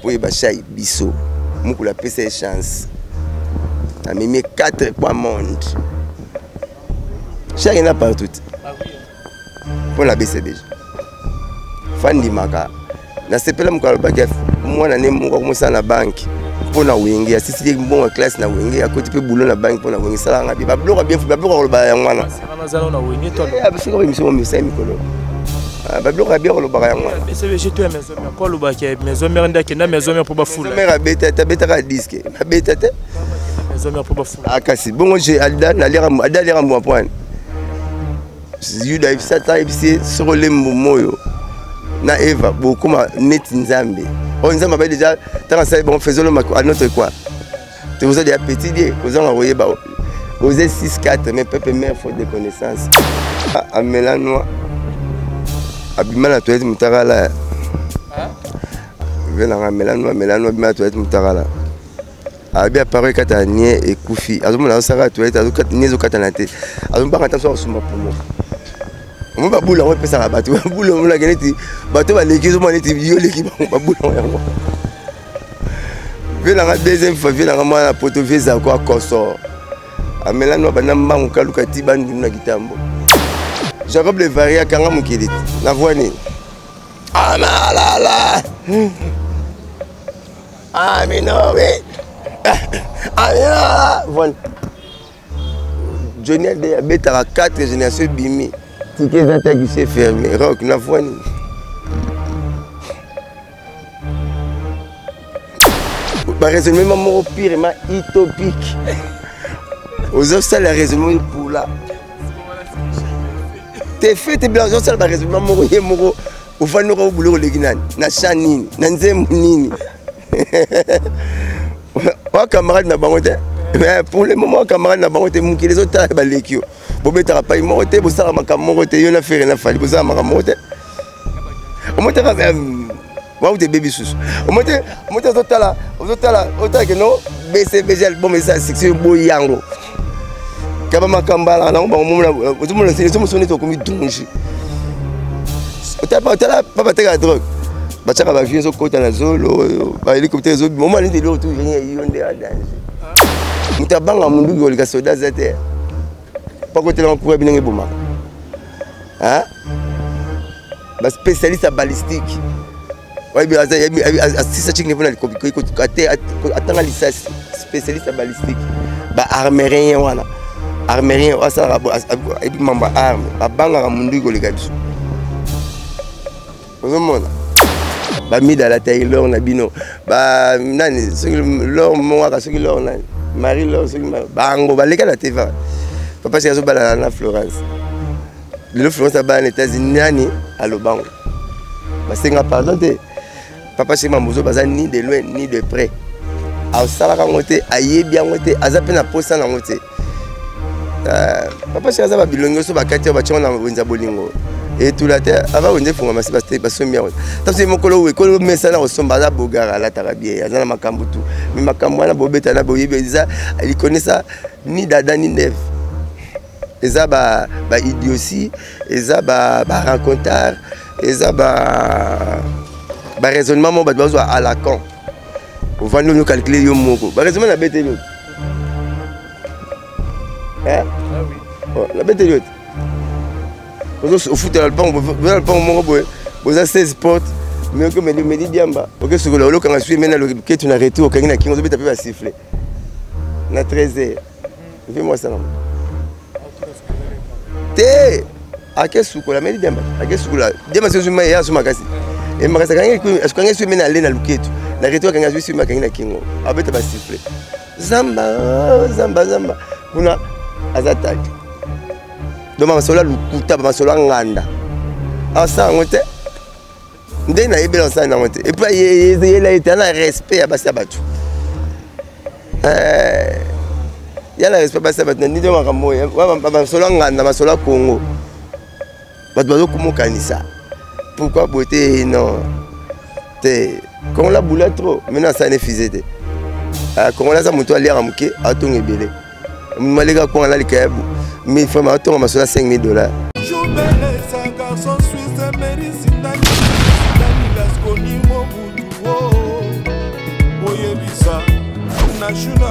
Po yeba shai biso. Mukulu apesa ye chance. Amemi 4 coins monde. Shai na partout. Mpo na BCBG. Fandimaka. Nasepela mokolo alobaki mwana ne moko akomosala na banke mpo na wenge asisili mbongo ya classe na wenge akoti mpe boulot na banke mpo na wenge esalaka nga babiloko ya bien babiloko ya koloba yango wana soki émission momesai mikolo babiloko ya bien kolobaka yango wana maison mère nde akenda maison mère mpo bafula mère abeta te abetaka disque abeta te maison mère mpo bafula kasi bongo alda aliaka mbwa mpo Yuda ayebisi ata ayebisi ye soki olie mbuma oyo na Eva bokoma neti Nzambe. Oyo Nzambe abai deja ntango asali bango faisons l'homme à notre quoi. Te oza deja petit Dieu, ozanga koyeba. Oze 6 4 mais peuple mère faute de connaissance. Amela noa abima na toilette mutakala. Venanga amela noa amela noa abima na toilette mutakala. Abi appareil ekatana nie ekufi azomona azosaka toilette nie ezokatana te azobanga ata so akosumba pomo omoi babula yango epesaka bato babula omonaka neti bato baleki ozomona neti yo oleki bango babula yango vie nanga deuxième fois vie nanga mwana poto vie zako akoso amelani banda mbangu kaluka ti bandundu na kitambo jacob levari akanga mokili na voi nini amalala Aminowe. Amina. Voilà. Johnny Hallyday abetaka 4 génération ebimi. Ticket eza te guichet fermé. Rock na voix nini? Ba raisonnement moko purement utopique. Ozosala raisonnement pula. Te fait te blanc ozosala ba raisonnement moko ye moko ofandi oko buloko oleki nani na chan nini na nzembo nini wa camarade na bango te mais pour le moment camarade na bango te mokili ezotala baleki yo bobetaka pai moko te bosalaka makambo moko te yo na fere na fali bosalaka makambo moko te omotaka wauta ebebi susu omote omote ozotala ozotala otala keno bcbg album eza succès oboyi yango kaba makambo alaka nango bango ozomona ezomoso neti okomi danger otala pa batekaka drogue batiaka bavio ezokota na zolo bahélicoptère ezobima omona neti eloko tu yo nde ya danger moto abanga monduki koleka soda aza te pakotelaka kura binenge ebomaka baspécialiste ya balistique asisa chiki mpona atanga lisasi spécialiste ya balistique baarmerien wana armerien oyo asalaka ayebi mambo ya arme babangaka munduki koleka biso ozomona bamidala taylor na bino nani soki lor mongaka soki lor nani marie lor soki bango baleka na teva papa soki azobalana na florence lelo florence abala na états-unis nani alobango basenga pardon te papa chez mambozo baza ni de loin ni de près asalaka yango te ayebi yango te aza mpe na posa na yango te euh, papa chez aza babilongi nyonso bakati oyo batyango na wenze ya bolingo etula te ava wenze efungama si basombi yango taso mokolo ekolo mesana kosomba aza bogara alataka bie aza na makambo tu me makambo wana bobeta na boyebi eza likonesa ni dada ni neve eza ba ba idiotie eza ba ba rencontre eza ba ba raisonnement moko bato bazwa à la con ovandi oyo calcule yo moko ba raisonnement nabeteli yo ah oh, nabeteli yo te ofutela lopango boza lopango moko boye boza 16 porte mais oke meli diamba oke sukola olokanga sui mena loketu na retour okangi na kingo ozobeta mpe basiffle na 13 heures mpe mwasi na te ake sukola meli diamba ake sukola diamba soki mai ya so makasi e makasi akangi sui mena ale na luketu na retour akangi azwi sui akangi na kingo abeta basifle zamba zamba zamba kuna aza taki donc masolo ya lokuta masolo ya nganda asala yango te nde nayebela osala nango te epuis yela ye te ana respect ya basi ya bato eh, ya na respect basi ya bato na ndenge makambo oyo masolo ya nganda masolo ya congo bato bazokomokanisa pourquoi boye te non te kongola bula trop mino asala ne fise te ah, kongola aza moto aliaka moke atonga ebele maleka kwanga na likayabu 1000 francs atonga masolo ya 5000 dollars.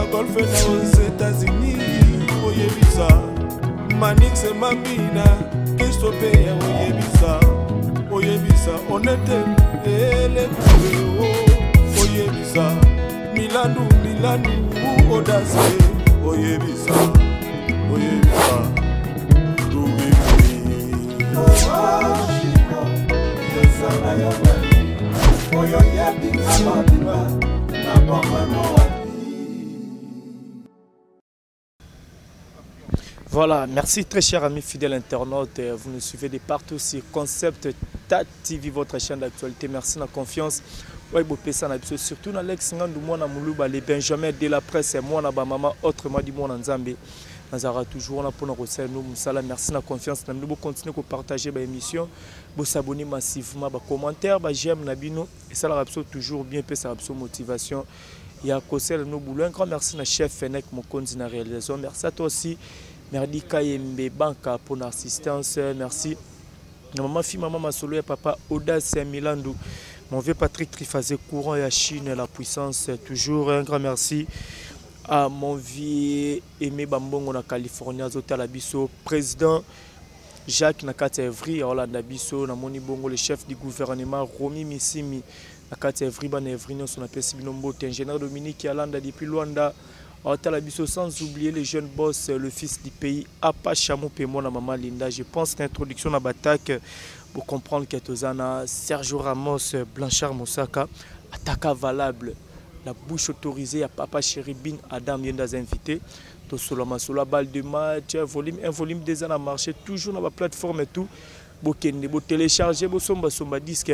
Na golfe na aux États-Unis, oyebisa Manix Mambina, Kristo mpe ya oyebisa, oyebisa Onete Elekue, oyebisa Milandu Milandu Odase, oyebisa, oyebisa Rubibi. Oyo yebi na mobimba na bomano. Voilà, merci très cher ami fidèle internaute. Vous nous suivez de partout sur Concept TAT TV, votre chaîne d'actualité. Merci de la confiance. Ouais, bopesa na biso, surtout na Alex Ngandou, mwana Muluba, les Benjamin de la presse, mwana ba mama, autrement dit mwana Nzambe. Nazara toujours là pour nous recevoir nous musala. Merci de la confiance. Nous devons continuer à partager ba émission, bo s'abonner massivement, ba commentaire, ba j'aime na bino et ça la toujours bien pesa la motivation. Il y a Kosel nous boulot. Un grand merci na chef Fenek Mokonzi na réalisation. Merci à toi aussi. Merdi Kayembe Banka pour l'assistance. Merci. Maman fille, maman Masolo et papa Audace Milandou. Mon vieux Patrick Trifazé, courant et à Chine, la puissance. Toujours un grand merci à mon vieux Aimé Bambongo na Californie, Azota Labiso, président Jacques Nakati Evry, Hollande Biso, Namoni Bongo, le chef du gouvernement, Romy Missimi, Nakati Evry, Ban Evry, son appel Sibinombo, ingénieur Dominique Yalanda depuis Luanda. Biso, sans oublier les jeunes boss, le fils du pays, Apa Chamou Pemona, Maman Linda. Je pense l'introduction à l'attaque pour comprendre que Tozana, Sergio Ramos, Blanchard Mosaka, attaque valable, la bouche autorisée à Papa Chéri Bin Adam, il y a des invités. Tosolo Masola, balle de match, volume 1, volume 2 à marché, toujours dans la plateforme et tout. Bokende, bo télécharger, bo somba somba disque.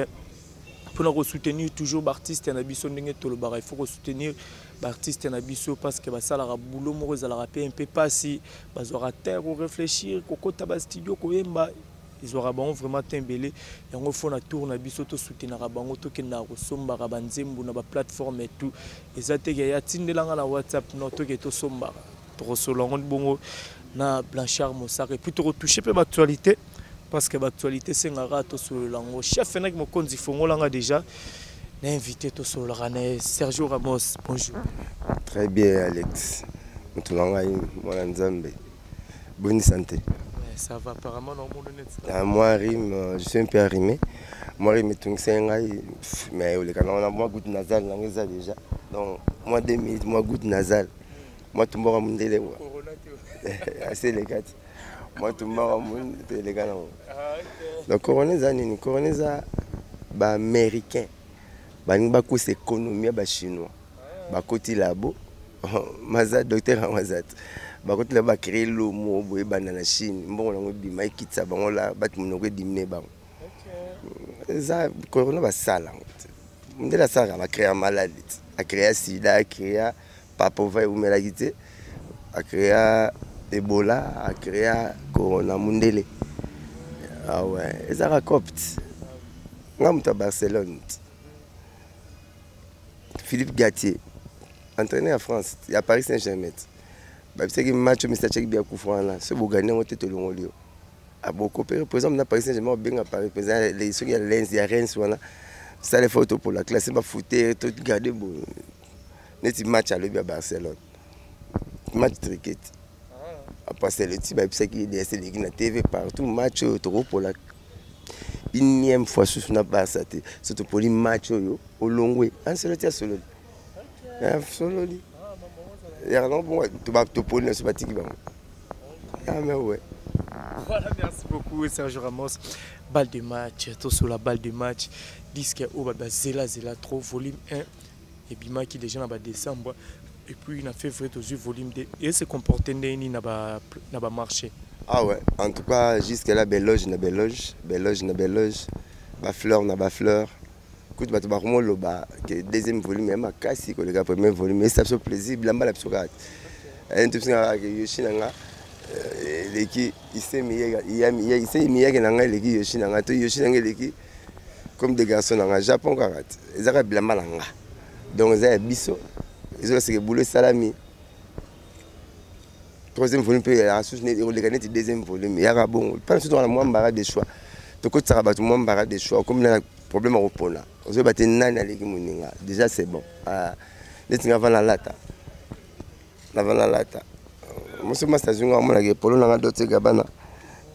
Pour nous soutenir toujours l'artiste na biso ndenge tolobaka, il faut soutenir l'artiste na biso parce que basalaka boulot moko ezalaka pe un peu pasi, bazwaka terre ko réfléchir, kokota ba studio koyemba, ezwaka bango vraiment tembele. Yango fo na tour na biso to soutenaka bango, tokendaka kosombaka ba nzembo na ba plateforme et tout. Eza te ke ya tindelanga na WhatsApp, non, toke tosombaka. Tokosolola yango bongo na Blanchard Mosaka. Et puis tokotouche pe ba actualité parce que l'actualité c'est ngara to solola ngo. Chef Fenek Mokonzi fongolanga déjà na invité to solola na Sergio Ramos. Bonjour. Très bien Alex. Mutulanga mwana Nzambe. Bonne santé. Ouais, ça va apparemment dans mon net. Ah, moi rime, je suis un peu arrimé. Moi rime tungisa ngai mais le kana on a moi goutte nasale nanga déjà. Donc moi 2 minutes moi goutte nasale. Moi tumba mundele quoi. Assez les gars. Moi tout le monde les gars. Donc corona za nini? Corona za ba américain. Ba ningi ba kosa économie ba chinois. Ba koti labo. Maza docteur Mazat. Ba koti labo ba créer l'homo boye banda na Chine. Mbongo nango bima ekitsa bango la bat monoko edimine bango. Za corona ba sala. Ndela sala ba créer maladie. A créer sida, a créer papova eumelaki te. A créer Ebola, a créé Corona Mundele. Ah ouais, ezaka copte. Nga mutu à Barcelone. Philippe Gatier, entraîneur à France, à Paris Saint-Germain. Bah c'est que match Mister Check bien coup franc là, ce beau gagnant te tolongoli. A beaucoup par exemple na Paris Saint-Germain bien à Paris, président les ceux qui a Lens, il y a Reims voilà. Ça les photos pour la classe, pas foutre tout garder bon. Net match à l'O B à Barcelone. Match triquet. Après c'est le type c'est qui est de la TV partout match trop pour la énième fois sous na Barça te surtout pour les match yo au longwe un seul tia solo un solo li ya non bon tu vas te polir sur batiki bango. Ah mais ouais. Voilà, merci beaucoup Sergio Ramos. Balle de match, tout sur la balle de match. Disque au baba zela zela trop volume 1 et bima qui déjà dans décembre et puis il a fait vrai aux volume 2 et se comporter ndeni na ba na ba marché. Ah ouais, en tout cas jusque là belle loge na belle loge, belle loge na belle loge, ba fleur na ba fleur. Écoute ba ba romo loba que deuxième volume ma kasi ko le gars premier volume et ça fait plaisir blamba la psoka. Un tout ça que yoshi nanga leki isemi ya isemi ya nanga leki yoshi nanga to yoshi nanga leki comme des garçons nanga Japon karat. Ezaka blamba nanga. Donc ça biso. Ils ont ce boulot salami. Troisième volume peut la source n'est le deuxième volume. Il y a bon, pas surtout dans la moins barre des choix. Donc quand ça va tout moins barre des choix comme là problème au pona. On se battre nani aleki muninga. Déjà c'est bon. Ah, neti nga vana lata. Nava nalata moso masta azwi nga amonaka epolo na nga Dolce Gabbana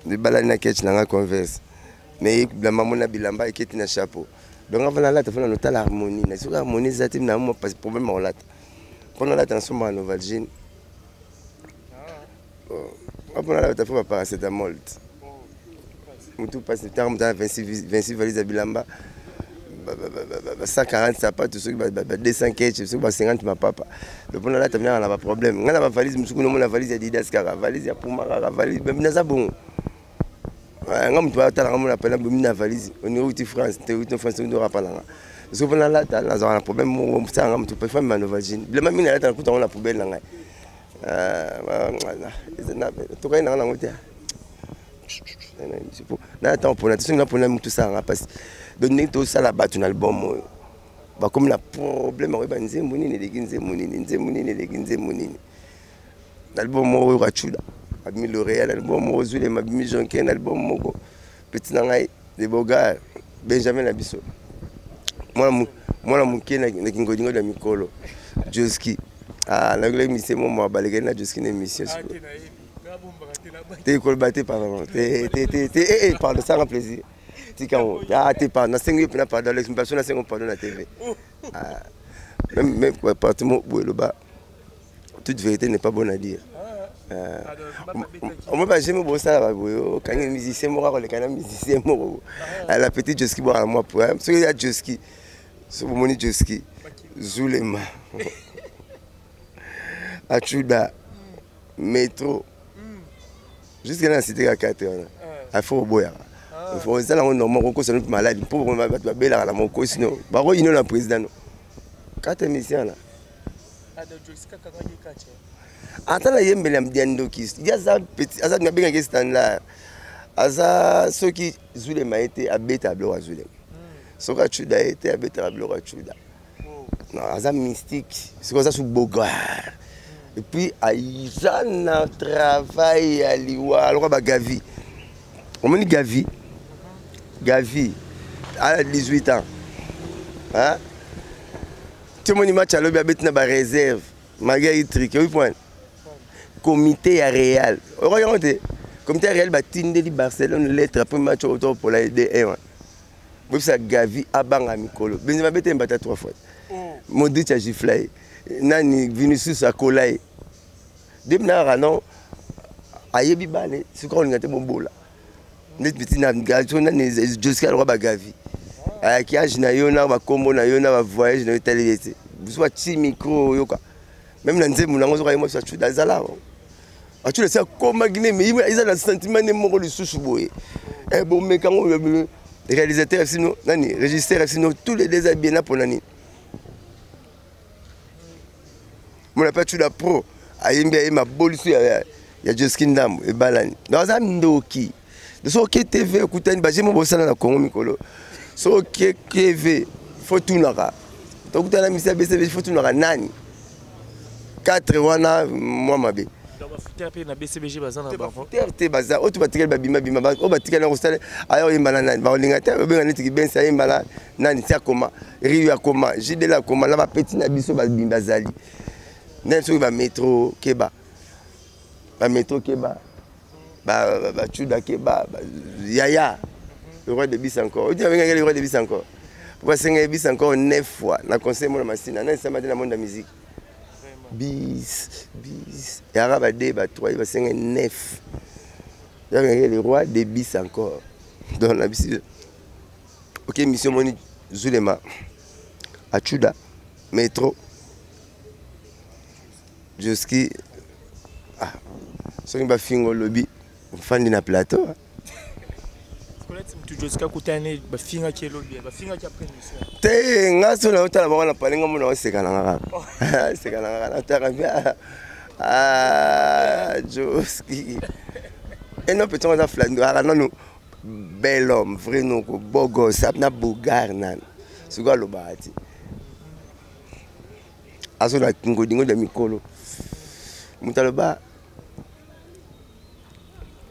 ebalani na ketch na nga Converse, mais bilamba mona bilamba eketi na chapeau. Donc avant nalata, fona notala harmonie na soki harmonie eza te, na mwa problème ya kolata. Mpo nalata, nasombaka Novalgine. Mpo nalata, fo baparacétamol te, mutu mpasi. Ntango moto ana 26 valise ya bilamba, ba 140 sapato, soki ba 200 ketch, soki ba 50 mapapa, donc mpo nalata minaka na baproblème. Ngai na bavalise mosuku, nomona valise ya Adidas kaka, valise ya Puma kaka, valise naza bongo. Nga moto atalaka mona pena bomi na valise, oni outi France te, outi France, outi rapalanga. Soki mpo nalata, nazalaka na problème moko salanga motu pe fami banovalgine. Bilamba mingi nalata, nakuta yango na poubelle na ngai. Tokai nanga nango te, nalata mpona te. Soki napona motu salanga mpasi. Donc ndenge tosala bato na album oyo, bakomi na problème akoyeba nzembo nini eleki nzembo nini, nzembo nini eleki nzembo nini. Na album moko oyo Kachuda abimi lauréat, na album moko Zulema abimi jonquin, na album moko petit na ngai de Bogar Benjamin na biso, mwana moke na kingodingodi ya mikolo Joski. Nayokelaki mise mo balekeli na Joski na émission sikoyo te, koloba te, pardon, te, te, te, te, eh, pardon, sanga plaisir, tika ngo. Ah te, pardon, nasengi yo mpena pardon, Alex Mbaso, nasengi pardon na TV. Même parti mo boye eloba: toute vérité n'est pas bonne à dire. Omoi bageme bosala baboye, okangi musicien moko akoleka na musicien moko. La petite Joski bwaka mwa po soki ya Joski, so bomoni Joski, Zulema, Achuda, Metro, jusque na cité kaka te wana afo oboyaka eza nango normal. Kokosa no maladi mpo bato babelaka na mokosi no bakoyino na président no kate musicien wana. Ata na yembeli ya ndoki, ye aza petit, aza nabengaki standard. Aza soki Zulema ye te, abetaka biloko ya Zulema. Soki Acuda ye te, abetaka biloko ya Cuda. Non, aza mystique. Soki aza su bogar, et puis aza na travail ya liwa aloka bagavi. Omoni Gavi, Gavi ala 18 ans, hein? Ti omoni match alobi abeti na baréserve malgré itrike oyi point. Comité ya Real okoki yango te. Comité ya Real batindeli Barcelone lettre après match oyo topola ye d1. Boyebisa Gavi abanga mikolo. Benzema abeti mbata trois fois, Modric agifla ye, nani, Vinicius akola ye. Depuis na kaka non, ayebi bale soki olinga te bobola neti petit na nani Joski alokwa bagavi ayaki age na yo na bakombo na yo na bavoyage na yo etaleli ye te. Biso bati micro, oyoka même na nzembo nango ozoka ye mwasi Acuda azala Acuda esi akomaki ne, mais eza na sentiment ne moko lisusu boye. Bomeka yango, réalisateur sino nani, régisseur sino, tous les deux bien na mpona nini. Mona mpe Acuda pro ayembi, ayembi aboliso ya Joski ndambo ebalani. Donc aza ndoki. Soki oke TV, okutani bagemo bosala na Congo mikolo. Soki oke TV, fo tunaka, tokutana misi ya BCB, fo tunaka nani 4 wana mwa mabe. Mpe na BCBG baza na bango. Te, baza oyo to batikali babima bima, oyo batikali na kosala aya oyemba na nani, bakolinga te. Babenga neti Kibensi ayemba na nani, ti akoma Rio, akoma Jidele, akoma na bapeti na biso babimi bazali nde. Soki bametro keba, bametro keba, bacuda keba, yaya le roi de bis encore oti abengaki le roi de bis encore po basenga bis encore neuf fois na conseil mona masina na esama te na monde ya musique. Bis bis yaka ba 2, ba 3, basenga neuf, yabengaki le roi de bis encore. Donc na bisi ok mission moni Zulema, Achuda, Metro, Joski. Ah, soki bafinga olobi ofandi na plateau. Mutu Joski akutani, bafingaki elobi, bafingaki après mission. Te, nga so naotala bango na pale, nga mona oseka nanga kaka, seka nanga kaka, nataka mpe Joski eno petit ngo aza flando aka nanu bel homme, vrai noko, beau gosse na bogar nanu. Sikoyo alobaka ti azola ngodingo ya mikolo. Moto aloba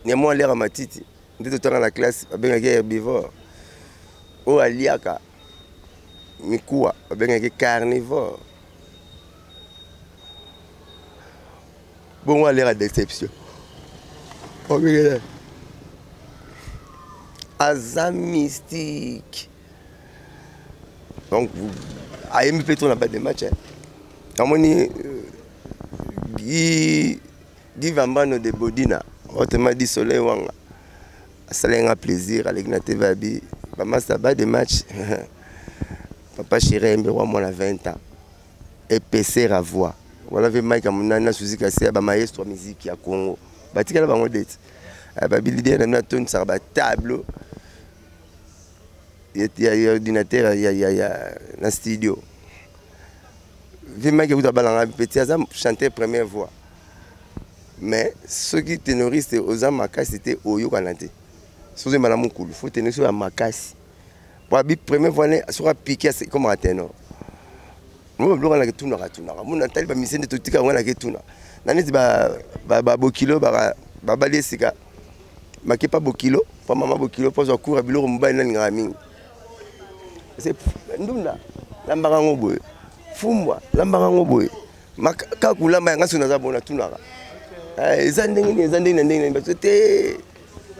nyama aliaka matiti nde totanga na classe, babengaki herbivore. Oyo aliaka mikuwa babengaki carnivore. Bongo alera déception. Obikele. Aza mystique. Donc ayembi mpe to na bas de match. Namoni euh, Guy Guy Vambano de Bodina, autrement dit Soleil Wanga. Asala nga plaisir aleki na TV abi ba master bas de match. Papa chéri ayembi roi mwana 20 ans. Épaisseur à voix. Voilà ve Mike Amunani na Suzy Kaseya ba maestro ya musique ya Congo. Batikala bango date. Eh, ba leader na bino atonisaka ba tableau ya, ya, ya ordinateur ya, ya, ya, na studio. Ve Mike kuta balanga petit aza chanteur première voix. Mais soki ténoriste oza makasi te oyokana te. Soki oyemba na mokulu, faut ténoriste ya makasi. Po abi première voix ne soki apiki ekomaka ténor. Mo biloko wana ketunaka tunaka. Mona tali ba misende totika yango na ketuna. Na neti ba ba bokilo ba babali esika. Makepa bokilo, pa mama bokilo po azwa cours ya biloko mobali nalingaka mingi. C'est ndunda lambaka yango boye. Fumbwa lambaka yango boye. Kaka kolamba yanga soki naza bona tunaka. Eh, eza ndenge nini eza ndenge na ndenge na bato te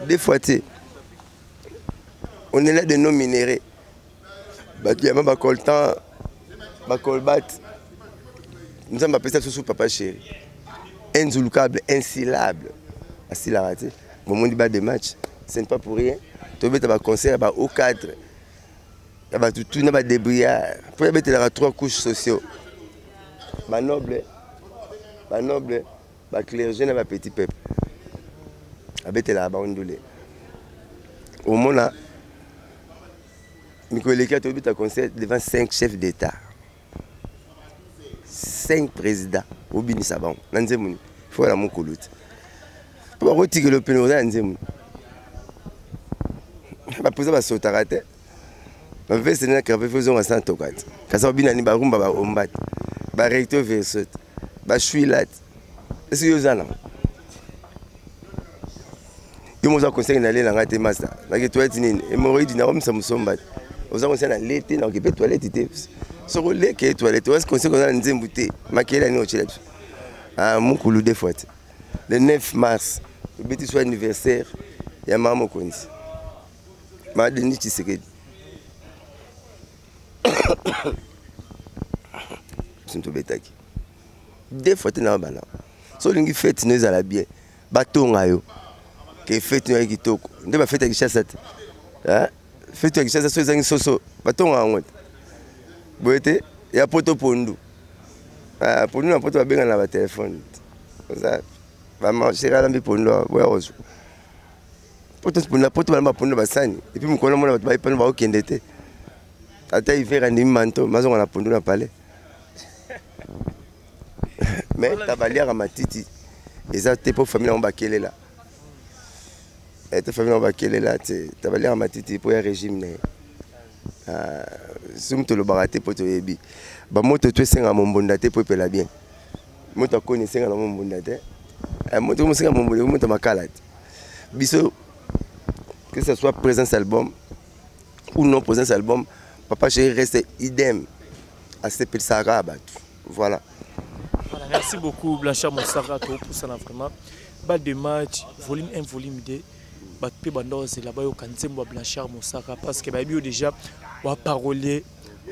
deux fois te. On est là de nos minéraux. Bato ya ba coltan ba colbat nzambe apesa susu papa chéri inzulukable insilable asilaka te bomoni ba de match ce n'est pas pour rien tobeta ba concert ya ba haut cadre ya bato tu na ba débrouillard mpo yabetelaka trois couches sociaux banoble banoble baclergé na bapetit peuple abetelaka bango ndule omona mikolo eleki tobeta concert devant 5 chefs d'état 5 présidents obinisa bango na nzembo nini fo na mokolo te mpo bakotikela pene oza na nzembo bapoza basotaka te bavese na crape fo ezonga sans toka te kasi babina ni barumba baomba te barecto verso te bashuila te esi yo oza nango yo moza conseil na lela ngai te masta nake toilette nini hémorroïde nakomisa mosomba te oza conseil na le te nakoki mpe toilette te soki oleke toilette oza conseil oza na nzembo te makela nini otyela biso ah, mokulu deux fois te le 9 mars obeti so anniversaire ya mama mokonzi ma denis tshisekedi biso tobetaki deux fois te na bana so olingi fete no ezala bien batonga yo ke fete no ya kitoko nde bafete ya kinshasa te fete ya kinshasa so ezangi soso batonga yango te boye te ya poto pondu ah, pondu na poto babenga na batelefone oza bamasheri alambi pondu boya kozwa poto pondu na poto balamba pondu basani epuis mokolo mona bato bayepano bakokende te ata hiver andimi manto mazonga na pondu na palais mais tabaliaka matiti eza te mpo famille yango bakelela eh, te famille yango bakelela te tabaliaka matiti mpo ya régime na ye ah, soki tolobaka te mpo toyebi bamoto to esenga mombonda te mpo epela bien moto akoni esenga na mombonda te eh, moto mosenga mombonda moto makala te biso que ce soit présence album ou non présence album papa chéri reste idem asepelisaka kaka bato voilà. Voilà, merci beaucoup Blanchard Mosaka topusana vraiment balle de match volume 1 volume 2 bato mpe banda ozela bayoka nzembo ya Blanchard Mosaka parce que bayebi yo déjà wa parolier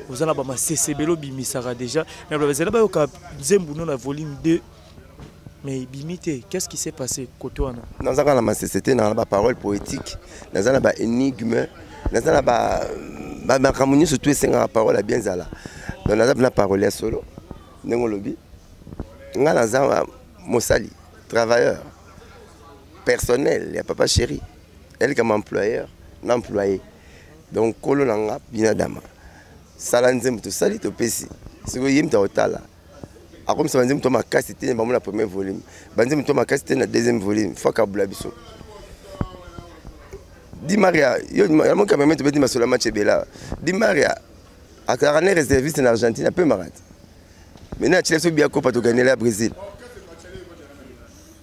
oza na bamasese ebele obimisaka déjà mais bazela bayoka nzembo no na volume 2 mais ebimi te qu'est-ce qui s'est passé côté wana naza kaka na masese te na baparole poétique naza na baénigme naza na makambo nyonso tu esengaka parole ya bien ezala donc naza mpena parole ya solo ndenge olobi ngai naza mosali travailleur personnel ya papa chéri elikama employeur na employé donc nkolo na nga bina dama sala nzembo tosali topesi sikoyo ye moto akotala akomisa banzembo to makasi te bango na premier volume banzembo to makasi te na deuxième volume fo akabula biso di maria yo yango kameme tobeti masolo ya match ebela di maria azalaka ne réserviste na argentine apemaka te maintenant atila biso bia kopa toganela ya brésil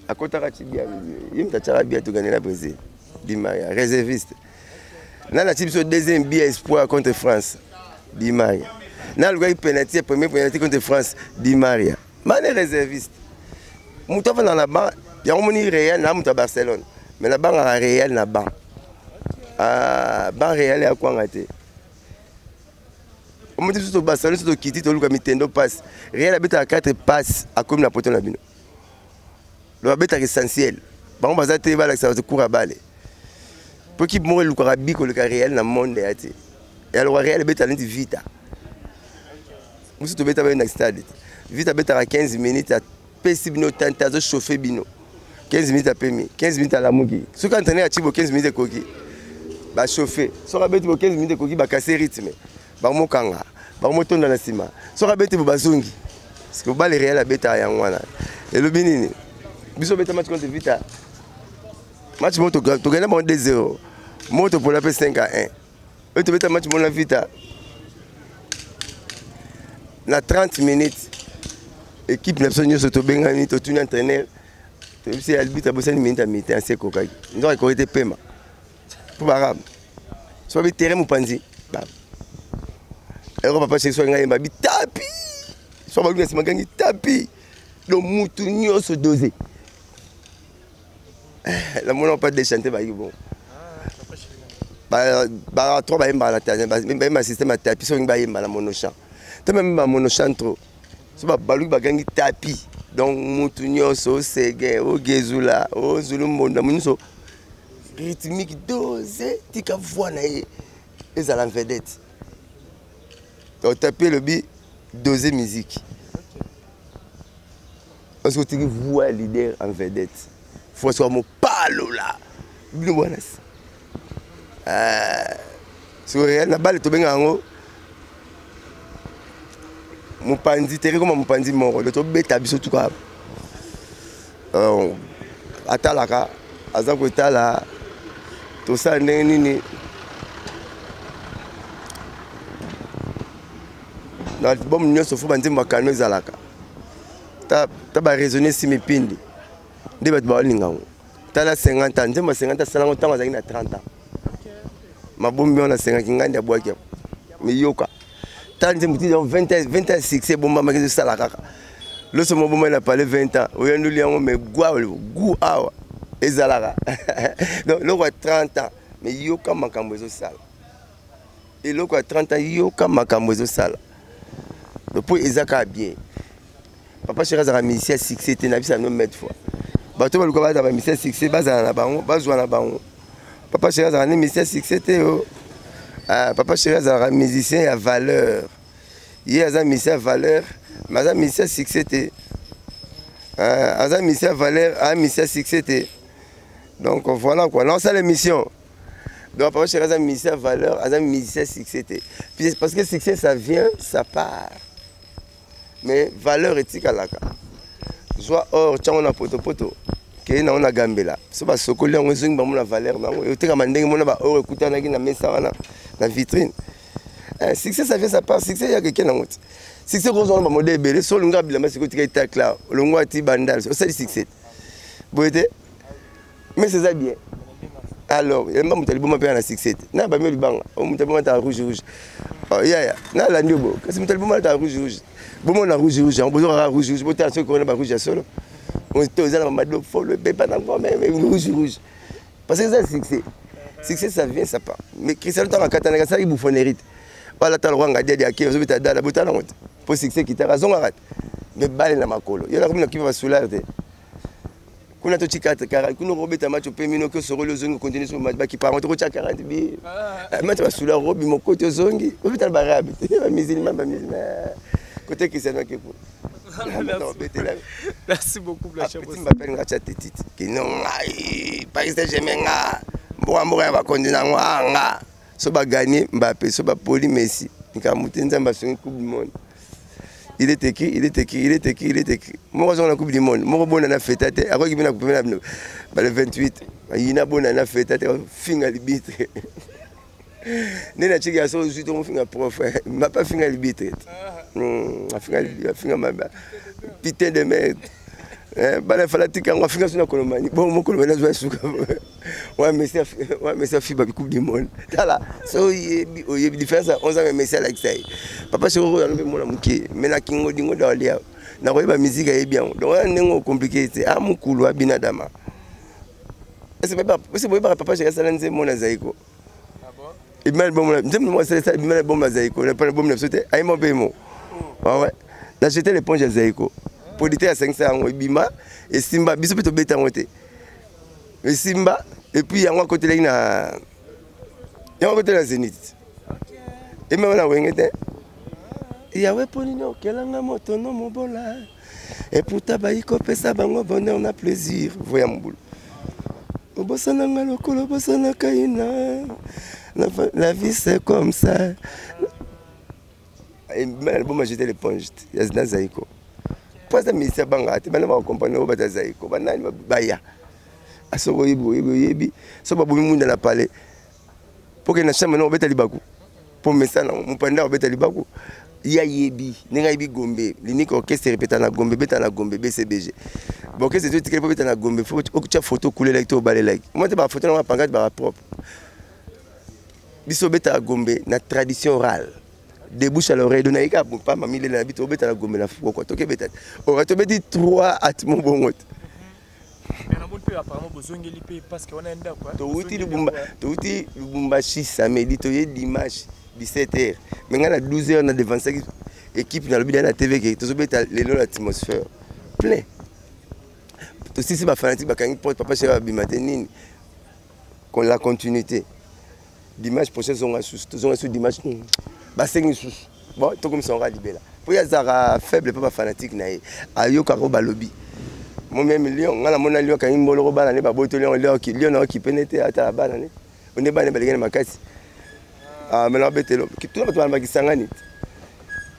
akotaka ti bia ye moto atiaka bia toganela brésil di maria réserviste nani ati biso deuxième but ya espoir contre france di maria na alukaki penalty ya premier penalty contre france di maria mane réserviste Moto afanda na banc, yango moni Real na moto ya Barcelone. Mais nabangaka Real na banc. Ah, banc Real ya kwanga te. Omoni biso to Barcelone so tokiti toluka mitendo passe. Real abetaka 4 passe akomi na poto na bino. Donc abetaka essentiel. Bango baza te balakisa bato cours ya bale. Po équipe moko elukaka bi koleka Real na monde ya te. Elokaka Real ebeta neti Vita. Biso tobeta baye na stade. Vita abetaka 15 minutes apesi bino temps te azo chauffer bino. 15 minutes apemi, 15 minutes alamuki. Soki entraîneur atie bo 15 minutes ekoki. Ba chauffer. Soki abeti bo 15 minutes ekoki ba casser rythme. Bakomokanga, bakomotonda na nsima. Soki abeti bo bazongi. Parce que balle Real abetaka yango wana. Elobi nini? Biso beta match contre Vita. Match moko tokenda bango 2-0. Moko topola mpe 5-1. Oyo tobeta match moko na Vita. Na 30 minutes équipe na biso nyonso tobengani, totuni entraîneur, toyebisi arbitre abosani minute ya mi-temps ase ekokaki. Nzoka ekoki te pema. Mpo barabe. So babi terrain mopanzi. Ero papa chéri soki ngai yemba bi tapi. So baluki na nsima gangi tapi. Donc mutu nyonso dosé. Namona pas déchanter bayiki bon. Ba trois bayemba na bayemba système ya tapi soki bayemba na monochan. Te même ba monochan trop. So baluki bagangi tapi. Donc mutu nyonso osege, ogezula, ozulu mbonda nyonso rythmique dosé tika voix na ye ezala vedette. Donc tapi elobi dosé musique. Parce que otiki voix ya leader en vedette. François mopalola bino bwana so réel na bale tobenga yango mopanzi tere koma mopanzi moko do tobeta biso tuka atalaka aza kotala tosala ndenge nini na album nyonso fo banzembo ya kano ezalaka ta ba raisonner si mipindi nde bato baolinga yango. Tala 50 ans, nzembo ya 50 ans asala yango ntango azalaki na 30 ans. Mabombi wana asengaki ngai nde abwaki yango. Miyoka. Tala nzembo ti 20 ans, 20 ans succès ebombamaki ezosala kaka. Loso mobomba na palais 20 ans, oyandoli yango mais gwa goût awa ezalaka. Donc eloko ya 30 ans, mais yoka makambo ezosala. Eloko ya 30 ans, yoka makambo ezosala. Donc po eza kaka bien. Papa chéri azalaka musicien succès te, na bisa no maintes fois. Bato baluka bazala ba musicien succès, bazala na bango, bazwa na bango. Papa chéri azalaka ne musicien succès te yo. Ah, papa chéri azalaka musicien ya valeur. Ye aza musicien ya valeur, mais aza musicien succès te. Ah, aza musicien ya valeur, aza musicien succès te. Donc voilà quoi, lance l'émission. Donc papa chéri aza musicien ya valeur, aza musicien succès te. Parce que succès ça vient, ça part. Mais valeur etikalaka. Zwa or tiango na potopoto kei nango na gambela so basokoli yango ezongi bango na valeur nango etekama ndenge mona ba or ekutanaki na mesa wana na vitrine. Succès ça vient ça part, succès ya keke nango te. Succès kozwa na ba modèle ebele so olonga bilamba sikoyo tika etakla olongwa ti bandal osali succès boye te, mais c'est bien. Alors yamba moto aliboma mpe na succès te na bami libanga moto aliboma ta rouge rouge. Oh, yaya nalandi yo bo kasi moto aliboma ta rouge rouge bomona rouge rouge yango bozokaka rouge rouge botala soki kona ba rouge ya solo to eza na bamado folo ebeba nango mais rouge rouge parce que eza succès. Succès ça vient ça part. Mais Cristiano ntango akatanaka asalaki bouffonnerie te wala tala rwanga diadi ake ozobeta dala botala yango te po succès kitaka azongaka te mais bale na makolo yo nakomi na kipa basoulard te kuna toti 4 40 kuna okobeta match opemi noki osoroli ozongi continue sur match bakipa yango tokotya 40 bi match basula robima okoti ozongi obeta na barabe bamusulman bamusulman kote Cristiano akepo. Merci beaucoup Blanchard. Petit Mbappé nga tcha tetite. Kino ngai Paris Saint-Germain nga mboka mboka ya bakonzi na ngo nga so ba gagner Mbappé so ba poli Messi likambo te Nzambe asungi Coupe du monde. Il est écrit, il est écrit, il est écrit, il est écrit. Moko azonga na Coupe du monde, moko bona na feta te, akoki bina coupe na bino. Ba le 28, yina bona na feta te, finga libitre. Nde na chiki aso zui to finga prof, ma pas finga libitre. Afinga afinga maba. Putain de merde. Bana fala tika ngo afinga suna kolomani. Bon mo kolomani azwa suka. Ouais Messi ouais Messi fi ba Coupe du monde. Tala so yebi oyebi différence 11 ans Messi alakisa ye. Papa soko ko yalo mona muke, mais na kingo dingo da lia. Nakoyeba musique, ayebi yango. Donc wana ndenge ocompliqué te. A mokulu abina dama. Ese boyebaka papa chéri asala nzembo na Zaiko. Ebima album na nzembo moko asala, ebima album na Zaiko, na album na biso te, ayemba mpe mo. Ah ouais. Na jeté l'éponge ya Zaiko. Producteur asangisa yango, ebima, esimba, biso mpe tobeta yango te. Esimba, et puis yango akotelaki na yango akotela na Zénith. Emema na Wenge te. Yawe, mpo nini okelanga moto no mobola, eputa bayi kopesa bango bonheur na plaisir, voya mobulu obosananga lokola obosanaka ina. La vie, c'est comme ça. Album ajeté l'éponge na Zaiko, mpo aza ministère, bangaka te. Bana bakompane oyo bato ya Zaiko, banani baya, soki oyebi, oyebi, oyebi. So babomi mwinda na palais, mpo ke na chambre na obeta libaku, mpo mesana mopanda obeta libaku. Ye ayebi ndenge ayebi Gombe, l'unique orchestre repeta na Gombe, beta na Gombe, BCBG. Baorchestre to etikali mpo beta na Gombe, faut okotya photo, kulelaki to obalelaki mwa te, bafoto nango bapangati baka propre. Biso obetaka Gombe na tradition orale, de bouche à l'oreille. Donc nayeka pa mamilela na biso, obeta na Gombe na fukokwa, tokebeta te, ora tobeti 3 atmo bongo te. Namoni mpe apparemment bozongeli mpe, parce que wana ndako. Towuti Lubumba, towuti Lubumbashi samedi, toye dimanche 17 heures, mais ngai na 12 heures na devansaki équipe, nalobi na TV ke tozobeta lelo na atmosphère plein. Tosisi, bafanatike bakangi porte, papa chéri babima te. Nini, la continuité, dimanche prochain zonga susu, tozonga susu dimanche, basengi susu. Bon, tokomisa yango libela, mpo ye azalaka faible mpo bafanatike na ye ayokaka oyo balobi. Mo même lion, ngai namona lion akangi mboloko, bana ne baboti lion, lion na okipe ne te, atala bana ne onde, bana ne baleki na makasi. Me nabetelo tuna bato balamba Kisangani te.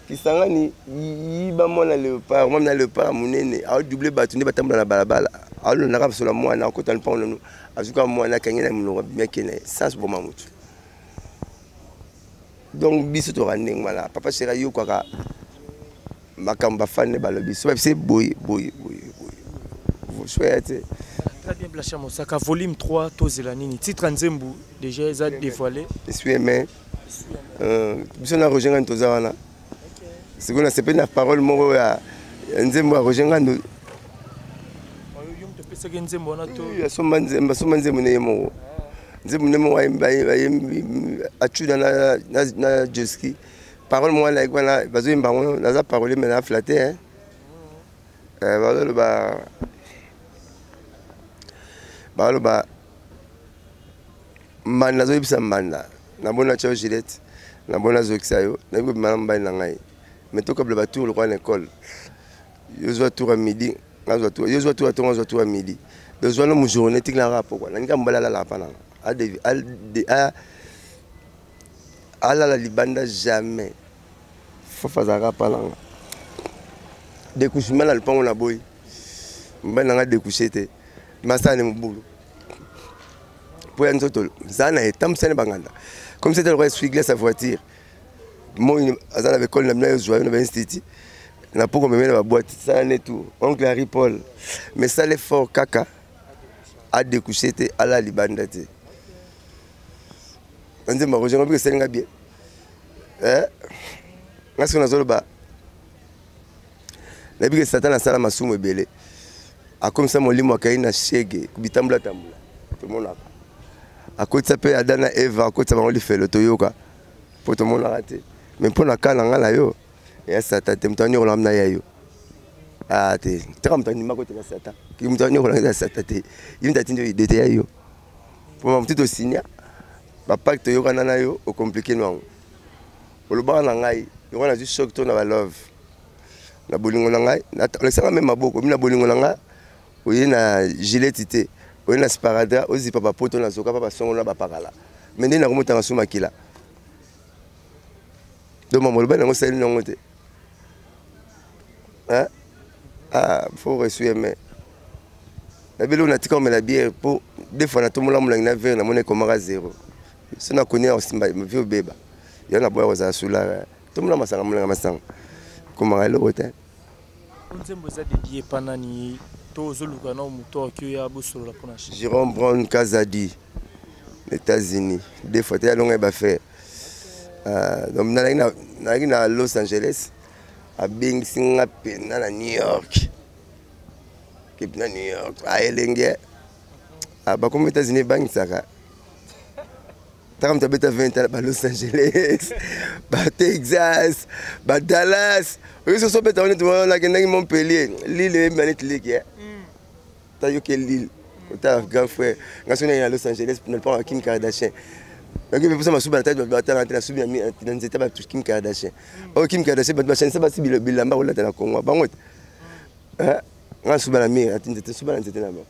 Kisangani yiba mwana léopard, mwana léopard monene aodouble bato nde batambola na balabala, aolondaka basola mwana, akota lupango nanu, azuka mwana, akangi na monoko, abimi, akende ye sans boma motu. Donc biso toka ndenge wana. Papa chéri ayokaka makambo bafani balobi, so babise boye boye boye boye, soya te. Très bien, Blanchard Mosaka, volume 3, tozela nini? Titre nzembo déjà eza dévoilé. Esui aimé. Biso na Roger Ngando toza wana. Sikoyo nasepeli na parole moko ya nzembo ya Roger Ngando. Topesaki nzembo wana to? Asomba nzembo, asomba nzembo ne ye moko, nzembo nde moko ayembi acuda na Joski. Parole moko wana wana bazoyemba yango, naza parole me na flatte, bazoloba, baloba mbanda, nazoyebisa mbanda, nabona tio Gilette, nabona azokisa yo, nayebi kobima na mobali na ngai, mais tokabela batour lokola na école. Yo zwa tour ya midi, nazwa tour, yo zwa tour ya ntongo, azwa tour ya midi, donc zwa no journée, tikilaka pokwa nalinga mobali alalaka mpa nanga, alala libanda jamais. Fafa azalaka mpa nanga, découchement na lupango na boyi, mobali nanga découche te, masala ne mobulu mpo ya nzoto za na ye, tambusani banganda comme c'était lokola essuie-glace ya voiture. Moi aza na baekole na bino, ayozwa yo na bainstitut na poko, meme na baboite, sala ne tout. Oncle Harry Paul, mais sala effort kaka adécouche te, ala libanda te. Na nzembo ya Roger ngobika esalinga bien. Nga soki nazoloba, nayebi ke Satan asala masumu ebele, akomisa molimo akai na shege, bitambola tambola, tomonaka akotisa mpe Adam na Eva, akotisa bango lifelo, toyoka mpo tomonaka te. Mais mpo na ka na ngai na yo eya Satan te, moto anyokolaka na ya yo. Ah te, taka moto andima koteka Satan, moto anyokolaka eza Satan te, ye moto atindi oyo ide te ya yo, mpo motu tosinya bapacte, toyokana na yo, ocompliquer no yango. Olobaka na ngai yango, nazwi choc to na balove na bolingo na ngai, olekisanga me maboko mi na bolingo na ngai, oye na gilete te, oye na sparadrap, ozipa bapoto, nazoka mpa basongo na bapakala, me nde nakomotanga su makila. Donc mama oloba nango, osali nango te. Ah, faut reçu mais nabeli oyo, natika omela bière mpo deux fois natombola molangi na verre, namoni ekomaka zéro. So nakoni osimba vi obeba yo, naboya kozala sula, tombola masanga, molangi masanga ekomaka eloko te. Nzembo eza dédié epa nani, to ozoluka na moto akoki oya bosolola mpona? Jérôme Brown Kazadi, États-Unis, deux fois te alonga ye bafaire. Donc nalaki na Los Angeles. Abengisi nga mpenza na New York. Kepi na New York. Aelenge. Ah, bakomi États-Unis ebangisaka. Taka moto abeta 20 ans ba Los Angeles, ba Texas, ba Dallas. Oyo soso obeta wana neti nakendaki Montpellier, Lille eyemba neti leki. Eh. Ta yoke Lille. Ota grand frère. Nga soki na Los Angeles na lopango ya Kim Kardashian. Nakoki mpe masuba na tati batala te nasubi na nzete bato Kim Kardashian. Oyo Kim Kardashian bato bashanisa basi bilamba kolata na Congo. Bango te. Nga nsuba na mire ati nzete nsuba na nzete na bango.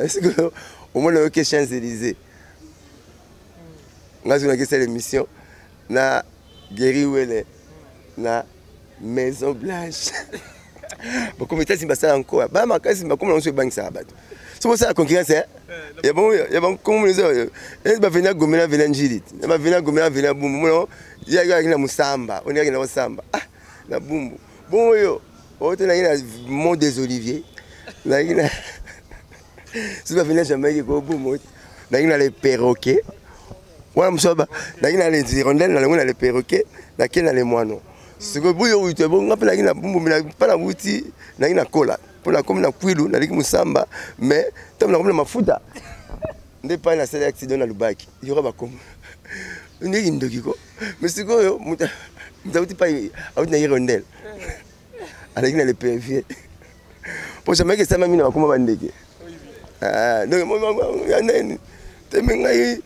Sikoyo omona oyoki Champs-Élysées. Nga soki nakesala émission na Gary Wele na Maison Blanche. Bakomi États-Unis basala nkoya baya makasi bakoma na nyonso ebangisaka bato soki bosala concurrence ya bankombo baveni agombe na veni njili baveni agombe na veni bumbu mono yaki na mosamba oniyaki na mosamba ah na bumbu bongo oyo oyo te nayaki na mont des oliviers nayaki na soki baveni na jamaïque kobumbu nayaki na le perroquet wana mosusu nayaki na les hirondelles nalongo na le perroquet nake na le moineau sikoyo boyo wuti bo nga mpe nayaki na bumbu mpe na wuti nayaki na kola mpo nakomi na kwilu naleki mosamba mais ntango nakomi na mafuta nde epai nasali accident na lubaki yoka bakoma ndeki ndoki ko mais sikoyo moto auti pai auti na hirondelle aleki na le pervier mpo jamaïque esalami na bakoma bandeke donc ya nini teme ngai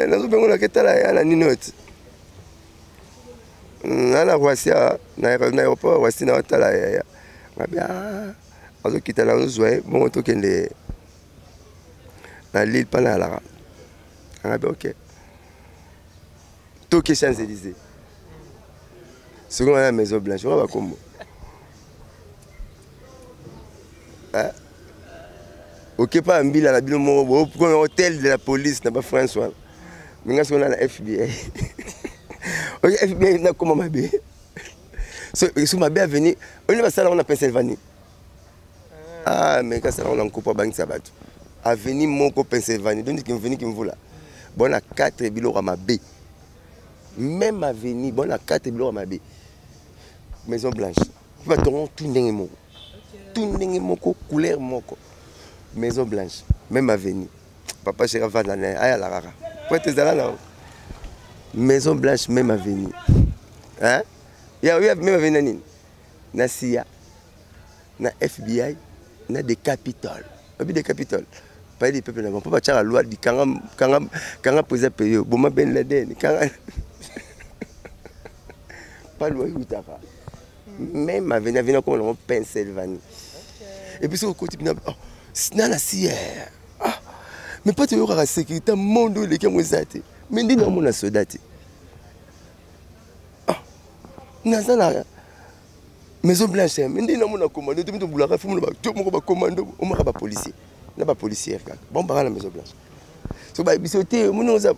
nazobengo naketala ya na nini oyo ti nga na Roissy na aéroport Roissy na otala yaya ngabi ah, azokita na ozwa ye bongo tokende na Lille mpa nayalaka ngabi ok toke Champs Élysées soki nga na Maison Blanche oka bakombo okepa ya mbila na bino moko bokomi hotel de la police na bafrance wana me nga soki na FBI oyo FBI nakoma mabe so mabe aveni oyo basala yango na Pennsylvanie ah mais kasala yango na nkopo abangisa bato aveni moko Pennsylvanie donc kimveni kimvula bona 4 biloko ya mabe même aveni bona 4 biloko ya mabe Maison Blanche batongo tout ndenge moko tout ndenge moko couleur moko Maison Blanche même avenue papa chéri avanda na ye ayala kaka po ete ezala na Maison Blanche même avenue hein ya ya même avenue na nini na CIA na FBI na de Capitol obi de Capitol palais du peuple na bango mpo batiaka loi di kanga kanga kanga président pays boma Ben Laden kanga pa loi eutaka même avenue avenue akoma nango Pennsylvanie et puis soki okoti bina oh, na na si ah mais mpo toyokaka sécurité monde oyo eleki yango eza te mais nde naomona soda te ah, naza na Maison Blanche mais nde namona commando te mito bulaka fo mona bato moko bacommando omaka bapolicier na bapolicière kaka bango baka na Maison Blanche so bayebi biso te omoni oza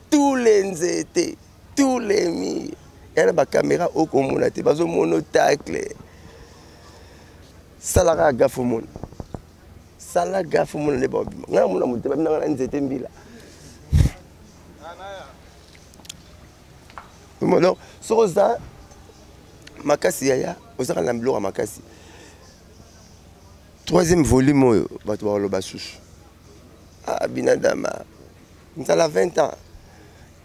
tous les nzete tous les murs ya na bacaméra okomona te bazomona tacle sala kaka gafe omona sala gafe omona nde babima ngai namona moto babinanga na nzete mbila donc soki oza makasi yaya ozaka na biloko ya makasi troisième volume oyo bato bakoloba susu ah binadama nzala 20 ans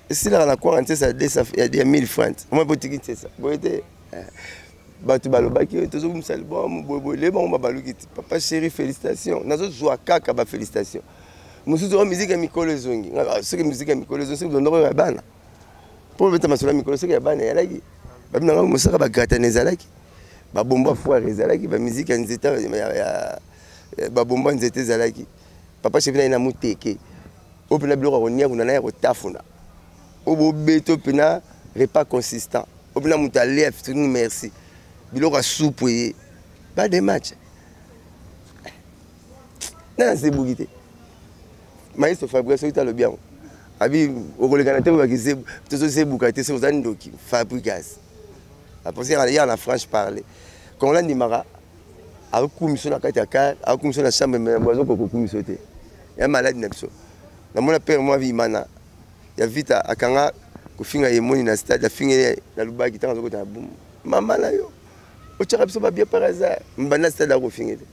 esilaka na kwanga nsesa ya 1000 francs omoi botiki nsesa boye te bato balobaki tozobimisa album boyeboye lelo bango babaluki ti papa chéri félicitation nazozwa kaka bafélicitation mosusu oyo miziki ya mikolo ezongi soki miziki ya mikolo ezongi soki bondoko ya bana mpo obeta masolo ya mikolo soki ya bana eyalaki babi nanga mosaka bagratane ezalaki babomba foire ezalaki bamiziki ya nzete babomba nzete ezalaki papa chefi naye na moteke oyo mpena biloko ya konia kuna na ya kotafuna oyo bobeto mpena repas consistant oyo mpena moto alia soki merci biloko ya supu eye ba de match nani azebuki te maestro fabrice soki talobi yango abi okolekana te obaki tozozebuka te soki oza ndoki fabrigas apense ya na franche parler kongola ndimaka akokumiso na kati ya car akokumiso na chambre me azokoka kokumiso te ya maladi na biso namona pere mwa imana ya vita akanga kofinga yemoni na stade afingi na lubaki ntango azokota na bumu. Mama na yo otyaka biso babie par hasard, mbanda stade akofinge te,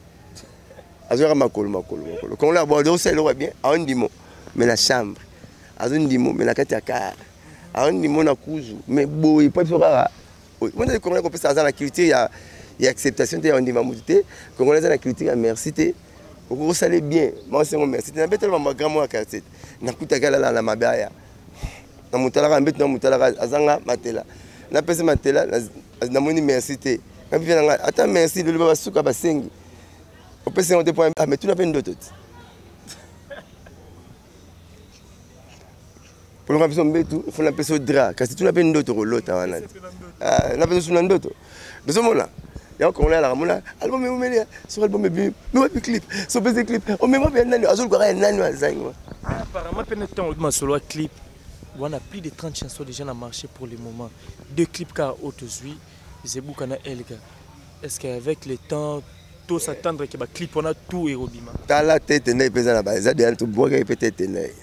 azwaka makolo makolo makolo. Kongola bo osala eloko ya bien, aondimo mais na chambre, azondimo mais na kati ya car, aondimo na kuzu, mais boye po biso kaka mona. Congolais kopesa aza na culture ya acceptation te, ya ondima motu te. Congolais aza na culture ya merci te. Okoki kosala bien, maosengo merci te. Nabetela mama grand moko ya quartier, nakutaki alala na mabaya na motalaka mbeto, na motalaka azanga matela, napesi matela, namoni merci te. Nabipe na ngai ata merci lelo, basuka basengi opesi yango te po ametuna mpe ndoto te. Polonga biso mbetu, fo napesa dra, kasi tuna mpe ndoto kolota wana te, napesa suna ndoto. Tozomona yango. Congolais alaka mona album eumeli, soki album ebimi, me wapi clip? So opesi clip, omema mpe ya nani? Azolukaka ya nani azangi. Apparemment mpe ntango masolo ya clip wana, plus de 30 chansons déjà na marché pour le moment, deux clips kaka oyo tozwi, Zebuka na Elga. Est ce que avec le temps to s'attendre ke baclip wana tout ekobima? Tala tete ndenge mpe eza na eza deya, tobwakaki mpe tete ndenge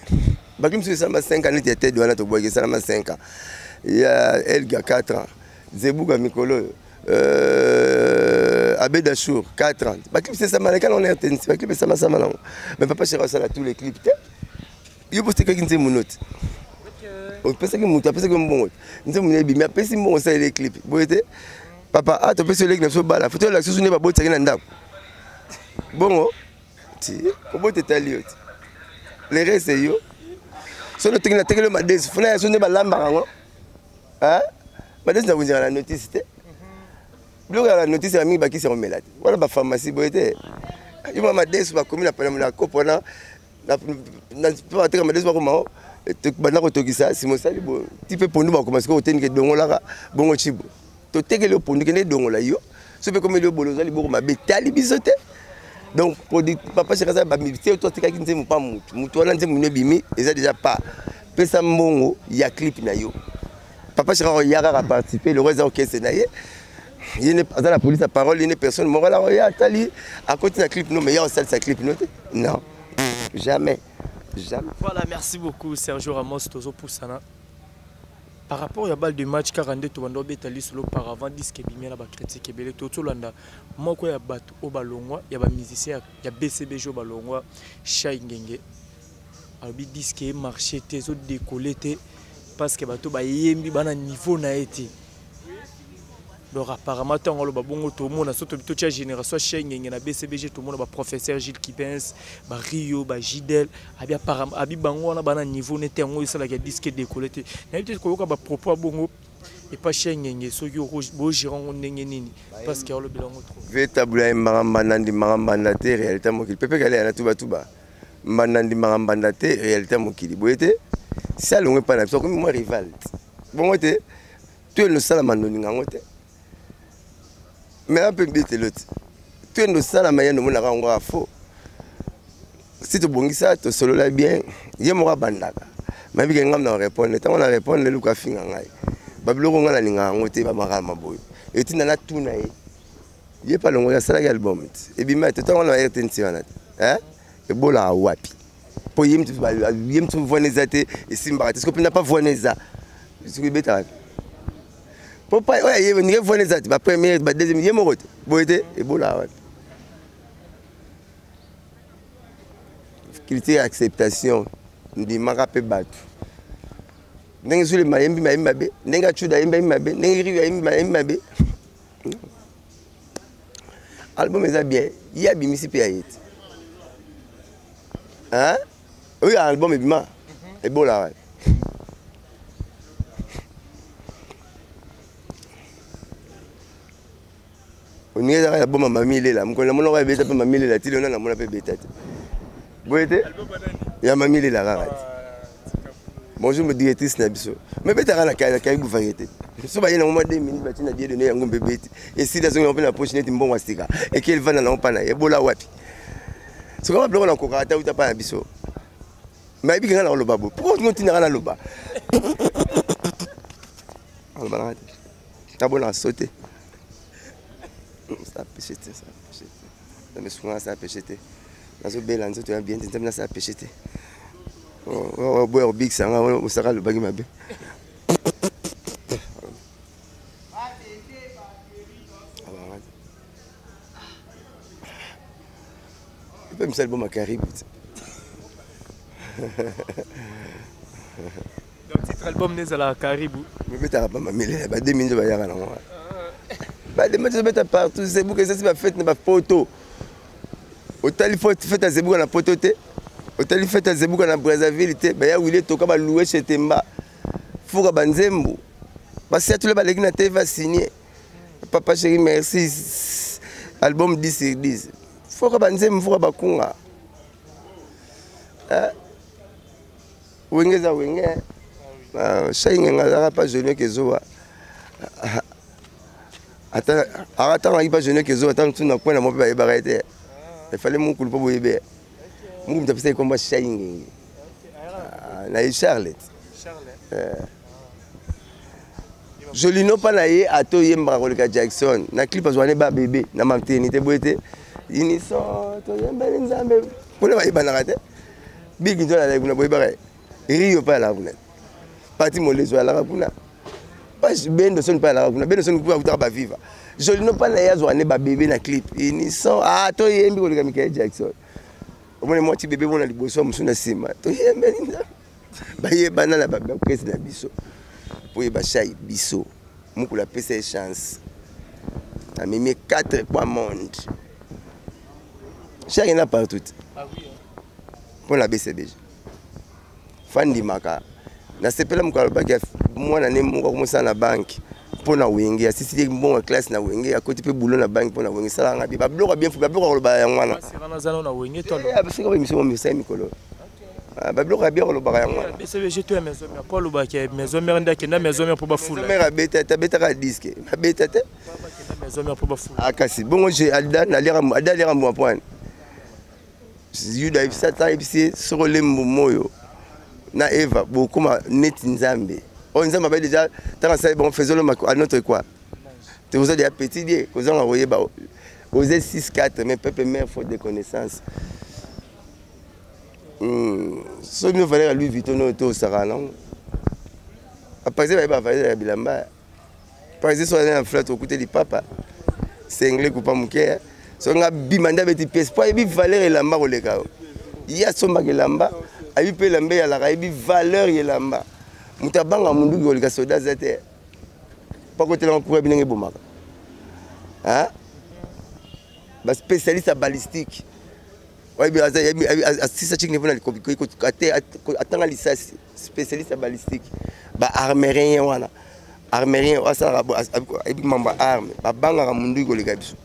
baclip mosusu esalama 5 ans, neti ya tete wana tobwaki esalama 5 ans, ya Elga 4 ans, Zebuka mikolo oyo, Abed Achour 4 ans. Baclip esama leka nango na RTNC, baclip esamasama nango. Mais papa chéri asala tous les clips te. Yo bosekaki nzembo no te, opesaki moto, apesaki mbongo te, nzembo no ebimi, apesi mbongo, osaleli clip boye te. Papa a topesi oleki na biso bala foto, olakisi biso nde babotisaki na ndako bongo ti kobota etali yo ti le reste yo. Soki otoki natekeli yo madesu, funa ya so nde balambaka yango madesu na konzela na notice te. Biloko ya notice ya mingi bakisi ya komela te wana, bapharmacie boye te. Yo mwa madesu bakomi na pana na kopo wana mpo bateka madesu, bakoma banda kotokisa nsima, osali boye ti mpe pondu bakoma sikoyo otenike edongolaka bongo cibo. Totekeli yo pondu, kende edongola yo. So mpe komeli yo bolo, oza liboko mabe, tali biso te. Donc papa chéri aza bamilitaire to atikaki nzembo pa mutu mutu wana, nzembo nino ebimi eza déjà pa pesa mbongo ya clip na yo. Papa chéri akoya kaka participer, loko eza orchestre na ye, ye ne aza na police ya parole, ye ne personne morale. Akoya, atali, akoti na clip no, mais ya osalisa clip no te, non, jamais, jamais. Voilà, merci beaucoup Sergio Ramos. Tozopusana par rapport ya balle de match kaka nde tobanda obeta lisolo par avant. Disque ebimi na bacritique ebele. Tozolanda moko ya bato oyo balongwa ya bamusicien ya BCBG oyo balongwa, Shai Ngenge, alobi disque emarché te, ezodécoller te, parce que bato bayembi bana niveau na ye te. Donc apparemment ntango aloba bongo, tomona so totia génération Shai Ngenge na BCBG, tomona baprofesseur Gilles Kipens, bario, bagidel abi, apparemment abi bango wana bana niveau nete, yango esalaka disque décolle te. Nayebi te koyoka bapropos ya bongo epa Shai Ngenge, soki bogérer yango ndenge nini, parce que alobela yango trop. Véritable ayembaka mbanda, ndimaka mbanda te, réalité mokili pepe kale yana tubatuba mbanda, ndimaka mbanda te, réalité mokili boye te. Si alongwe epai na biso, akomi mwa rival bongo te. Toyende osalama ndoninga yango te, mais ape mbetelo te. Toyende osalama ye ndomonaka yango kaka faux. Si tobongisa, tosolola bien, ye moko abandaka mayebike ngam na répondre. Ntango na répondre, eluka afinga ngai babiloko ngai nalingaka yango te, bamakambo boye etinda natuna ye. Ye mpe alongoli, asalaki album te, ebima te. Ntango wana RTNC wana te, ebolaka wapi? Mpo ye motu voix eza te, esimbaka te. Soki mpenza pa voix eza, soki ebetaka te, po pa oyo ayebi ndenge voix eza te, bapremière, badeuxième, ye moko te boye te, ebolaka wapi? Culture ya acceptation, ndimaka mpe bato ndenge Zulema ayembi, mayembi mabe, ndenge Acuda ayembi, ayembi mabe, ndenge Rivi ayembi, ayembi mabe. Album eza bien, ye abimisi mpe ya ye te. Oyo album ebima, ebola wapi? Oningi ezaka ya boma mami lela mokolo namonaka ebeta mpe mami lela ti lelo namona mpe ebeta te boye te ya mami lela kaka te. Bonjour mo directrice na biso, me betaka na Karibu Variété. So baye nango mwa 2 minutes, batie na die donné yango mpe beti, esili, azongi yango mpe na poche neti mbongo ya sika. Eke evanda nango mpa na ye, ebola wapi? Soki biloko nakokaka ta uta mpa na biso, mayebi kenga na koloba boye. Pourquoi otinaka naloba? Aloba nanga te, nabonaka so te. Ça péché te, ça péché te. Nzambe sunga, ça péché te. Nazobela nzoto ya bien te, Nzambe, nasala péché te. Boya kobikisa nga, mosaka alobaki mabe. Mpe misali boma karibu te. Donc titre album nde ezalaka karibu. Mibetaka pa mamele ba 2 minutes bayaka nango wana. Ba 2 minutes beta partout zebuka ezasi ba fête na ba poto. Otali fête ya zebuka na poto te. Otali fête ya zebuka na Brazzaville te. Baya wile toka ba louer chez Temba. Fuka ba nzembo. Basiatule baleki na TV signé. Papa chéri merci. Album 10 sur 10. Fuka ba nzembo fuka ba kunga. Eh? Wenge eza wenge. Ah, Shai ngenga azalaka pa jeune kezowa. Ata akatangaki pa jeune kezowa ata mosusu na coin na mo mpe bayebaka ye te. Efale mokulu mpo boyebe. Mokulu moto apesaki kombo Shai Ngenge. Ah, na ye Charlotte. Eh. Jolino mpa na ye ata oyembaka koleka Jackson na clip azwaka ne ba bebe na maternité boye te unison toyembeli nzambe mpona bayebanaka te big nzo alaki kuna boyebaka ye rio mpe alaka kuna pati molezo alaka kuna bendo soni mpe alaka kuna bendo soni mpe akutaka baviva jolino mpa na ye azwaka ne babebe na clip unison ah toyembi koleka Michael Jackson omoni mwati bebe mona liboso mosusu na nsima toyembeli nzambe bayebana na baorchestre na biso mpo yeba shai biso mokolo apesa ye chance amemi 4 coin monde shai na partout mpo na bcbg fandimaka nasepela mokolo alobaki mwana ne moko akomosala na banke mpo na wenge asisi ye mbongo ya classe na wenge akoti mpe boulot na banke mpo na wenge esalaka nga bien babiloko ya bien babiloko ya koloba yango wana sika émission misai mikolo Ah, babiloko ya bien kolobaka yango wana bcbg to ya maison mère mpo alobaka ya maison mère nde akenda maison mère mpo bafula mère abeta te abetaka disque abeta te maison mère mpo bafula ah kasi bongo je alida naliaka alida aliaka mbuma mpo wani yuda ayebisi ata ayebisi ye soko olembo moyo na eva bokoma neti nzambe oyo nzambe abai deja ntango asali bango faisons l'homme à notre quoi te oza deja petit die kozanga koyeba oze 6 4 mais peuple mère faute de connaissance Soki bino valeur ya Louis Vuitton oyo to osaka nango aparise bayeba valeur ya bilamba parise soki aza na flat okute lipapa sengle kupa moke soki nga bima nde abeti pièce mpo ayebi valeur elamba koleka yo ye asombaka elamba ayebi mpe elamba eyalaka ayebi valeur ya elamba moto abanga monduki koleka soda aza te mpo akotelanga kura binenge ebomaka baspécialiste ya balistique asisa chiki niveau na atanga lisasi spécialiste ya balistique baarmerien wana armerien asalaka ayebi mambo ya arme babangaka munduki koleka biso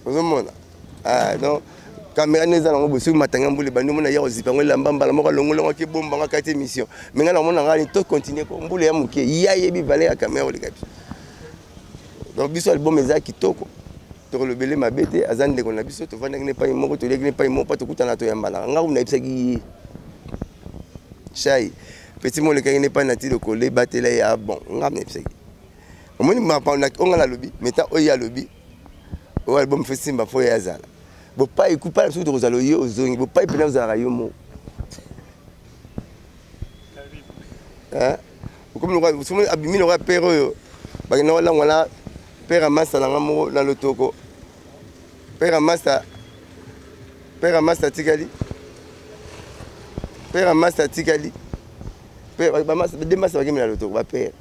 ozomona ah, donc kamera nde eza nango boye soki matanga mbula ebandi omona ya kozipa yango elamba mbala moko alongoli yango akebomba yango akati émission me ngai namona ngai to continue ko mbula ya moke ye ayebi valeur ya kamera koleka biso donc biso album eza kitoko tokolobele mabe te aza ndeko na biso tovandaki na epai moko toliaki na epai moko mpo tokutana toyambanaka ngai nayebisaki ye shai petit molekaki na epai na ti lokolo ebatela ye ah bon ngai nayebisaki omoni oyo ngai nalobi meta oyo ye alobi oyo album fo simba fo ye azala bopai kupa na biso tokozala oye ozongi bopai mpena ozalaka yo moko okomi lokola abimi lokola pere oyo bakenda kolangwa na pere amasa na nga moko na lotoko pere amasa pere amasa atikali pere amasa atikali de masa bakemi na lotoko bapere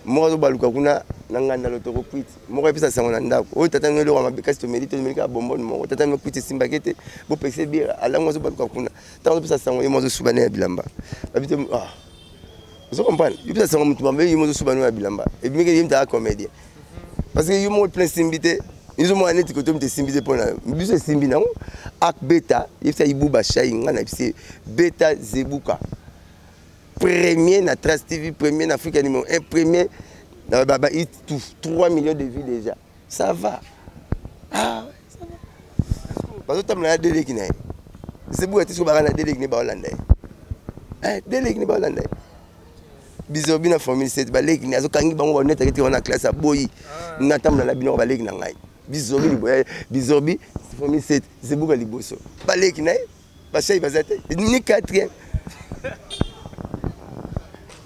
moko azobaluka kuna na nganda lotoko kwiti moko epesa sango na ndako oyo tata no eloko mabe kasi tomeli tomeli kaka bombone moko tata no kwiti esimbaki te bopekisa biere alango azobaluka kuna ntango azopesa sango ye mo azosuba ne ya bilamba babi te ah ozo comprendre yo pesa sango motu mabe ye mo azosuba no ya bilamba ebimiki ye moto aya comédien parce que yo moko plein esimbi te ezomona neti koto moto esimbi te mpona biso esimbi nango akbeta yebisa ibuba shai ngai na yebisi beta zebuka premier na Trace TV premier na Afrique numéro 1 premier na ba ba hit tout 3 millions de vues déjà ça va ah ça va bazotambola na deleki na ye zebuka te soki baka na deleki ne baolanda ye eh, deleki ne baolanda ye bizobi na formule 7 baleki ne azokangi bango banetaki te wana classe aboyi ah. natambola na bino baleki na ngai bizobi bizobi formule 7 zebuka liboso baleki na ye basai baza te ni 4e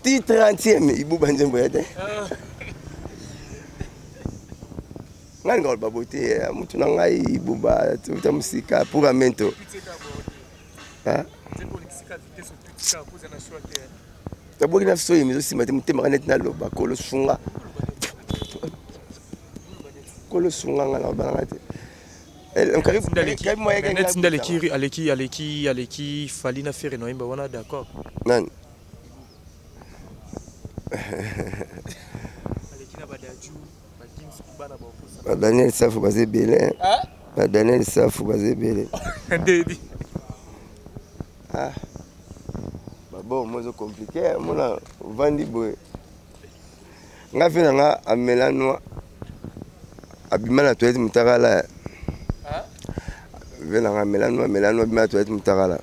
ti 30e ibuba nzembo ya te ah. Ngai nga koloba boye te, eh, mutu na ngai buba tuta mosika pour amento. Naboki na soyi ezosimba te motema ka neti naloba kolo sunga. Kolo sunga nga naloba nanga te. Neti nde aleki aleki aleki aleki Fally na Ferre na oyemba wana d'accord. Nani? Aleki na ba Dadju. Ba Daniel Safu baza ebele. Ba Daniel Safu baza ebele. Ndedi. Ah. Ba bon moi zo compliqué, mona ovandi boye. Nga fe na nga amela noa. Abima na toilette mutakala. Ve na nga amela noa, amela noa abima na toilette mutakala.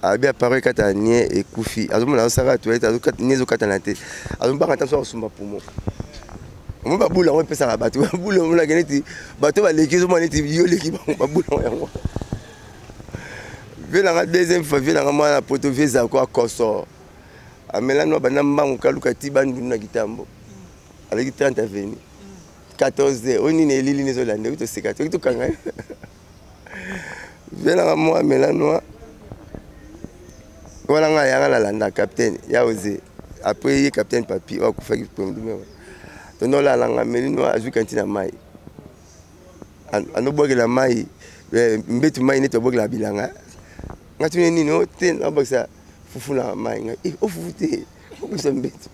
Abi appareil kata nie ekufi. Azomona azosaka toilette, azokata nie ezokatana te. Azobanga ata soki akosumba poumon. Omoni babula yango epesaka bato babula omonaka neti bato baleki ozomona neti yo oleki bango babula yango yango. Vie nanga deuxième fois vie nanga mwana poto vie zako akoso amela no banda mbangu kaluka ti bandundu na kitambo aleki 30 avenue 14 heures oyo nini elili nini ezolanda oki toseka te oki tokanga vie nanga mwa amela noa wana ngai yanga nalanda capitaine ya oze après ye capitaine papi oyo akufaki premier tondo olalanga ameli noa azwi kanti na mai anobwakela mai mbetu mai neti babwakela bilanga nga tuni nini o te nabwakisa fufu na mai ngai eh, o fufu te obwakisa mbetu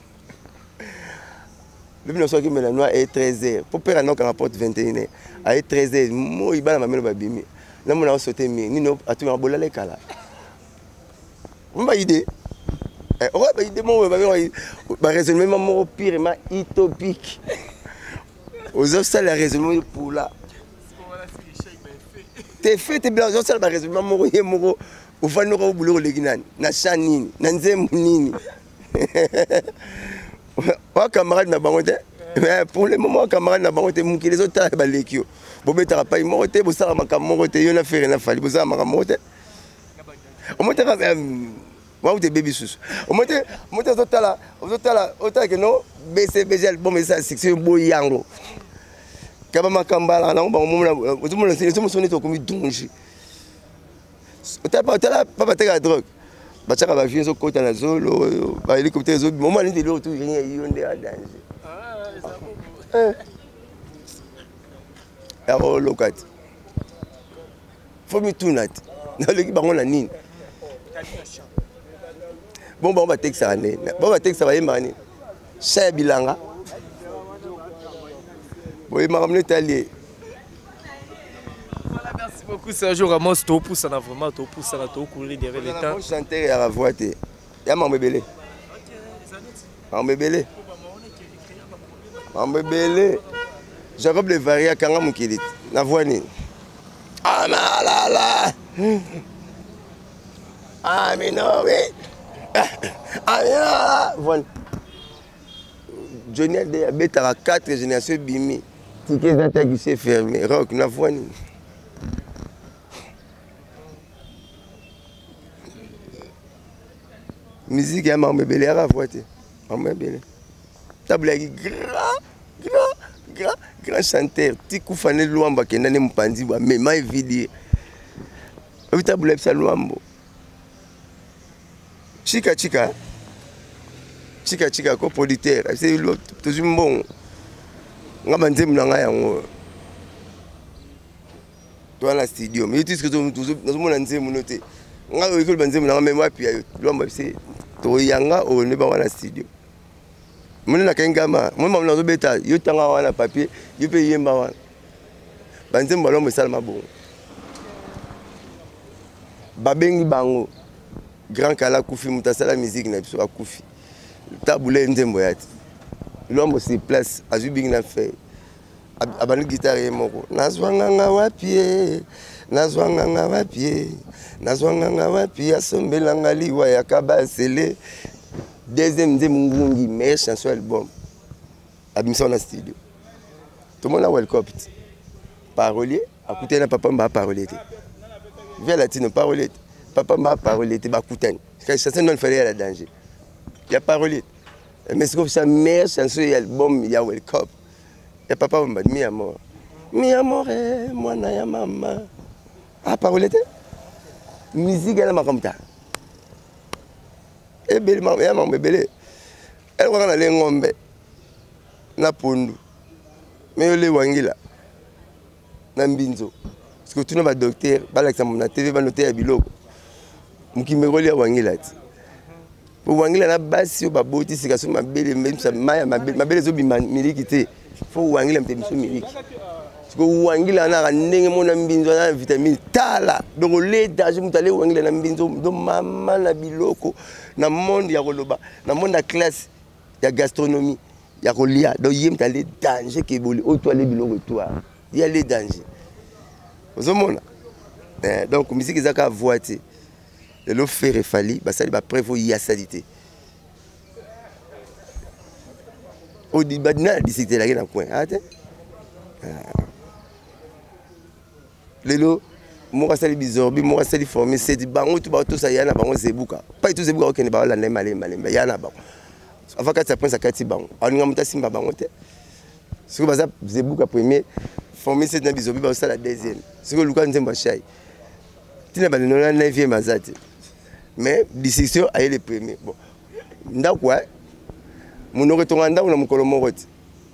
lobi na soki mela noa e 13 heures po pere anokanga porte 21 heures aye 13 heures moi bana mamelo babimi namona osote mingi nini atunaka bolala ekala ba idée okoya ba idée moko ba raisonnement moko purement utopique ozosala raisonnement pula te fait te bila ozosala ba raisonnement moko ye moko ofandi oko obule oleki nani na champ nini na nzembo nini wa camarade na bango te mais pour le moment camarade na bango te mokili ezotala baleki yo bobetaka pai moko te bosala makambo moko te yo na Ferre na Fally bosala makambo moko te omotaka wauta ebebi susu omote omote ozotala ozotala otala ke no BCBG album esala succès oboyi yango kaba makambo alaka nango bango momona ozomona ezomoso neti okomi danger otala pa batekaka drogue batiaka bavie ezokota na zolo bahélicoptère ezobima omona neti eloko tu yo nde ya danger ya koloka te fo mituna te naleki bango na nini bon bango batekisaka nde bango batekisaka bayembaka nini sha ya bilanga boye makambo netali ye. Voilà, merci beaucoup Sergio Ramos. Topoussana vraiment, topoussana, tocourir derrière le temps. Bon chanteur ya la voix te. Ya mambo ebele. Mambo ebele. Mambo ebele. Jacob Le Varia akanga mokili na voix nini? Amalala. Aminowe. Amina. Voix. Johnny Hallyday abetaka 4 génération ebimi. Ticket eza te guichet fermé. Rock na voix nini? Musique ya mambo ebele yaka voix te. Mambo ebele. Table yaki grand grand grand grand chanteur ti kufa ne Luambo akenda ne mopanzi bwa mema evidie. Obi table yebisa Luambo. Chika chika chika chika ko producteur tozwi mbongo nga banzembo na ngai yango toza na studio mais yo tiske nazomona nzembo no te ngai oyoki oloba nzembo na ngai meme wapi ya yo Luambo bise toyanga oyo nde bango na studio moni nakangi ngama moni mamu nazobeta yo tanga wana papier yo mpe yemba wana banzembo balombo esalama bongo babengi bango grand kala akufi moto asala musique na biso akufi tabule nzembo ya te Luambo sur place azwi bingi na feuille abandi guitare ye moko nazwa nganga wapi ye nazwa nganga wapi ye nazwa nganga wapi asombelanga liwa ya kabasele deuxième nzembo ngungi meilleure chanson album abimisa na studio tomona welcome te parolier akutani na papa mba parolier te via latino parolier te papa mba parolier te bakutani chanson non fallait ya la danger ya parolier mais c'est comme ça meilleure chanson ya album ya welcome ya papa mba mi ya mort. Mi amore mwana ya mama aparole te musique yana makambo ta ebele ya makambo ebele eloko kaka nale ngombe na pondu me yo le wangila na mbinzo soki otuna badocteur balakisa na tv banote ya biloko mokimba ekolia wangila ti po wangila na basi oyo baboti sika so mabele mbebisa mai ya mabele mabele ezobima miliki te fo wangila mpe biso miliki siko wangila naka ndenge mona mbinzo na vitamine tala donc ole danger moto ale wangila na mbinzo do mama na biloko na monde ya koloba na monde ya classe ya gastronomie ya kolia donc ye moto ale danger keboli oyo to ale biloko etwa ye ale danger ozomona eh, donc musique eza kaka voix te lelo Ferre Fally basali ba preuve oyo ye asali te nani adisitelaki na coin ate ah, lelo moko asali bizorbi moko asali forme seti bango tu batosa ya na bango zebuka pai tu zebuka okende baolanda ye malembe malembe ya na bango ava kati ya prince akati bango alinga moto asimba bango te soki baza zebuka premier forme seti na bizorbi bazosala deuxième soki oluka nzembo ya shai ntina ba 99e aza te mais discussion aye le premier bon ndako eh, monoko etonga ndako na mokolo moko te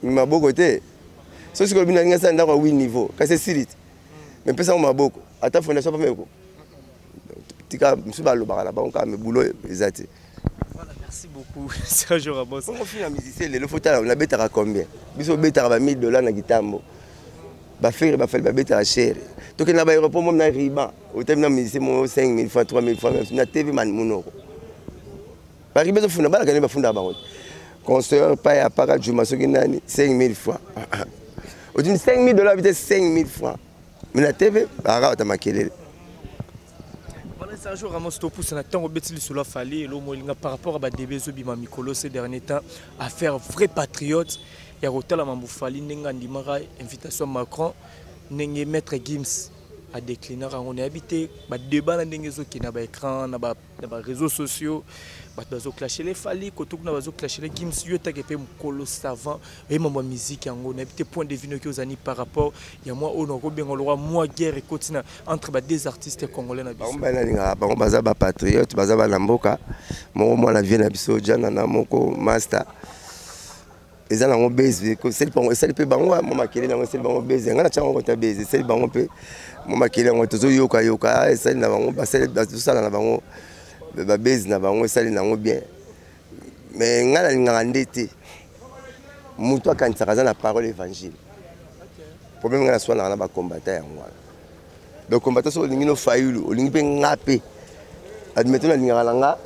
maboko te soki sikoyo bino alingi asala ndako ya 8 niveau kasi esili te mais mpesa yango maboko ata fondation pameko tika mosusu balobaka na bango kaka me boulot eza te. Voilà, merci beaucoup Sergio Ramos. Bongo fina musicien lelo faut tala nabetaka combien? Biso obetaka ba 1000 dollars na kitambo. Ba frère ba fali babetaka cher. Tokende na ba aéroport mom na riban. Otami na musicien mo 5000 francs, 3000 francs na TV man monoko. Ba riban funda bala kani ba funda bango. Concert pa ya paka juma soki nani 5000 francs. Otuni 5000 dollars bite 5000 francs. Mais na TV ba ta makelele. Voilà, Sergio Ramos topusa na ntango obeti lisolo ya Fally elo molinga par rapport à badebe ezobima mikolo ces derniers temps affaire vrai patriote ya kotala mambo Fally ndenge andimaka invitation ya Macron ndenge maître Gims adéclinaka yango nayebi te badeba na ndenge ezokende na baécran na ba na ba réseaux sociaux bato bazoclashe le Fally koto kuna bazoclashe le Gims yo etake mpe mokolo savant oye mambo ya musique yango nayebi te point de vue noki ozali par rapport ya mwa oyo nakobenga lokwa mwa guerre ekoti na entre ba deux artistes congolais na biso. Bango nalingaka bango baza ba patriote baza bana mboka moko mwana vie na biso jana na moko master eza nango base esali bango esali mpe bango mwa makele yango esali bango base ngai natya yango kota base esali bango mpe mwa makele yango tozoyokayoka esali na bango bazosala na bango babase na bango esali na yango bien mais ngai nalingaka nde te moto akanisaka aza na parole évangile problème ngai naswanaka na bakombata yango wana donc combattant soki olingi no fayulu olingi mpe nga mpe admettons nalingaka na nga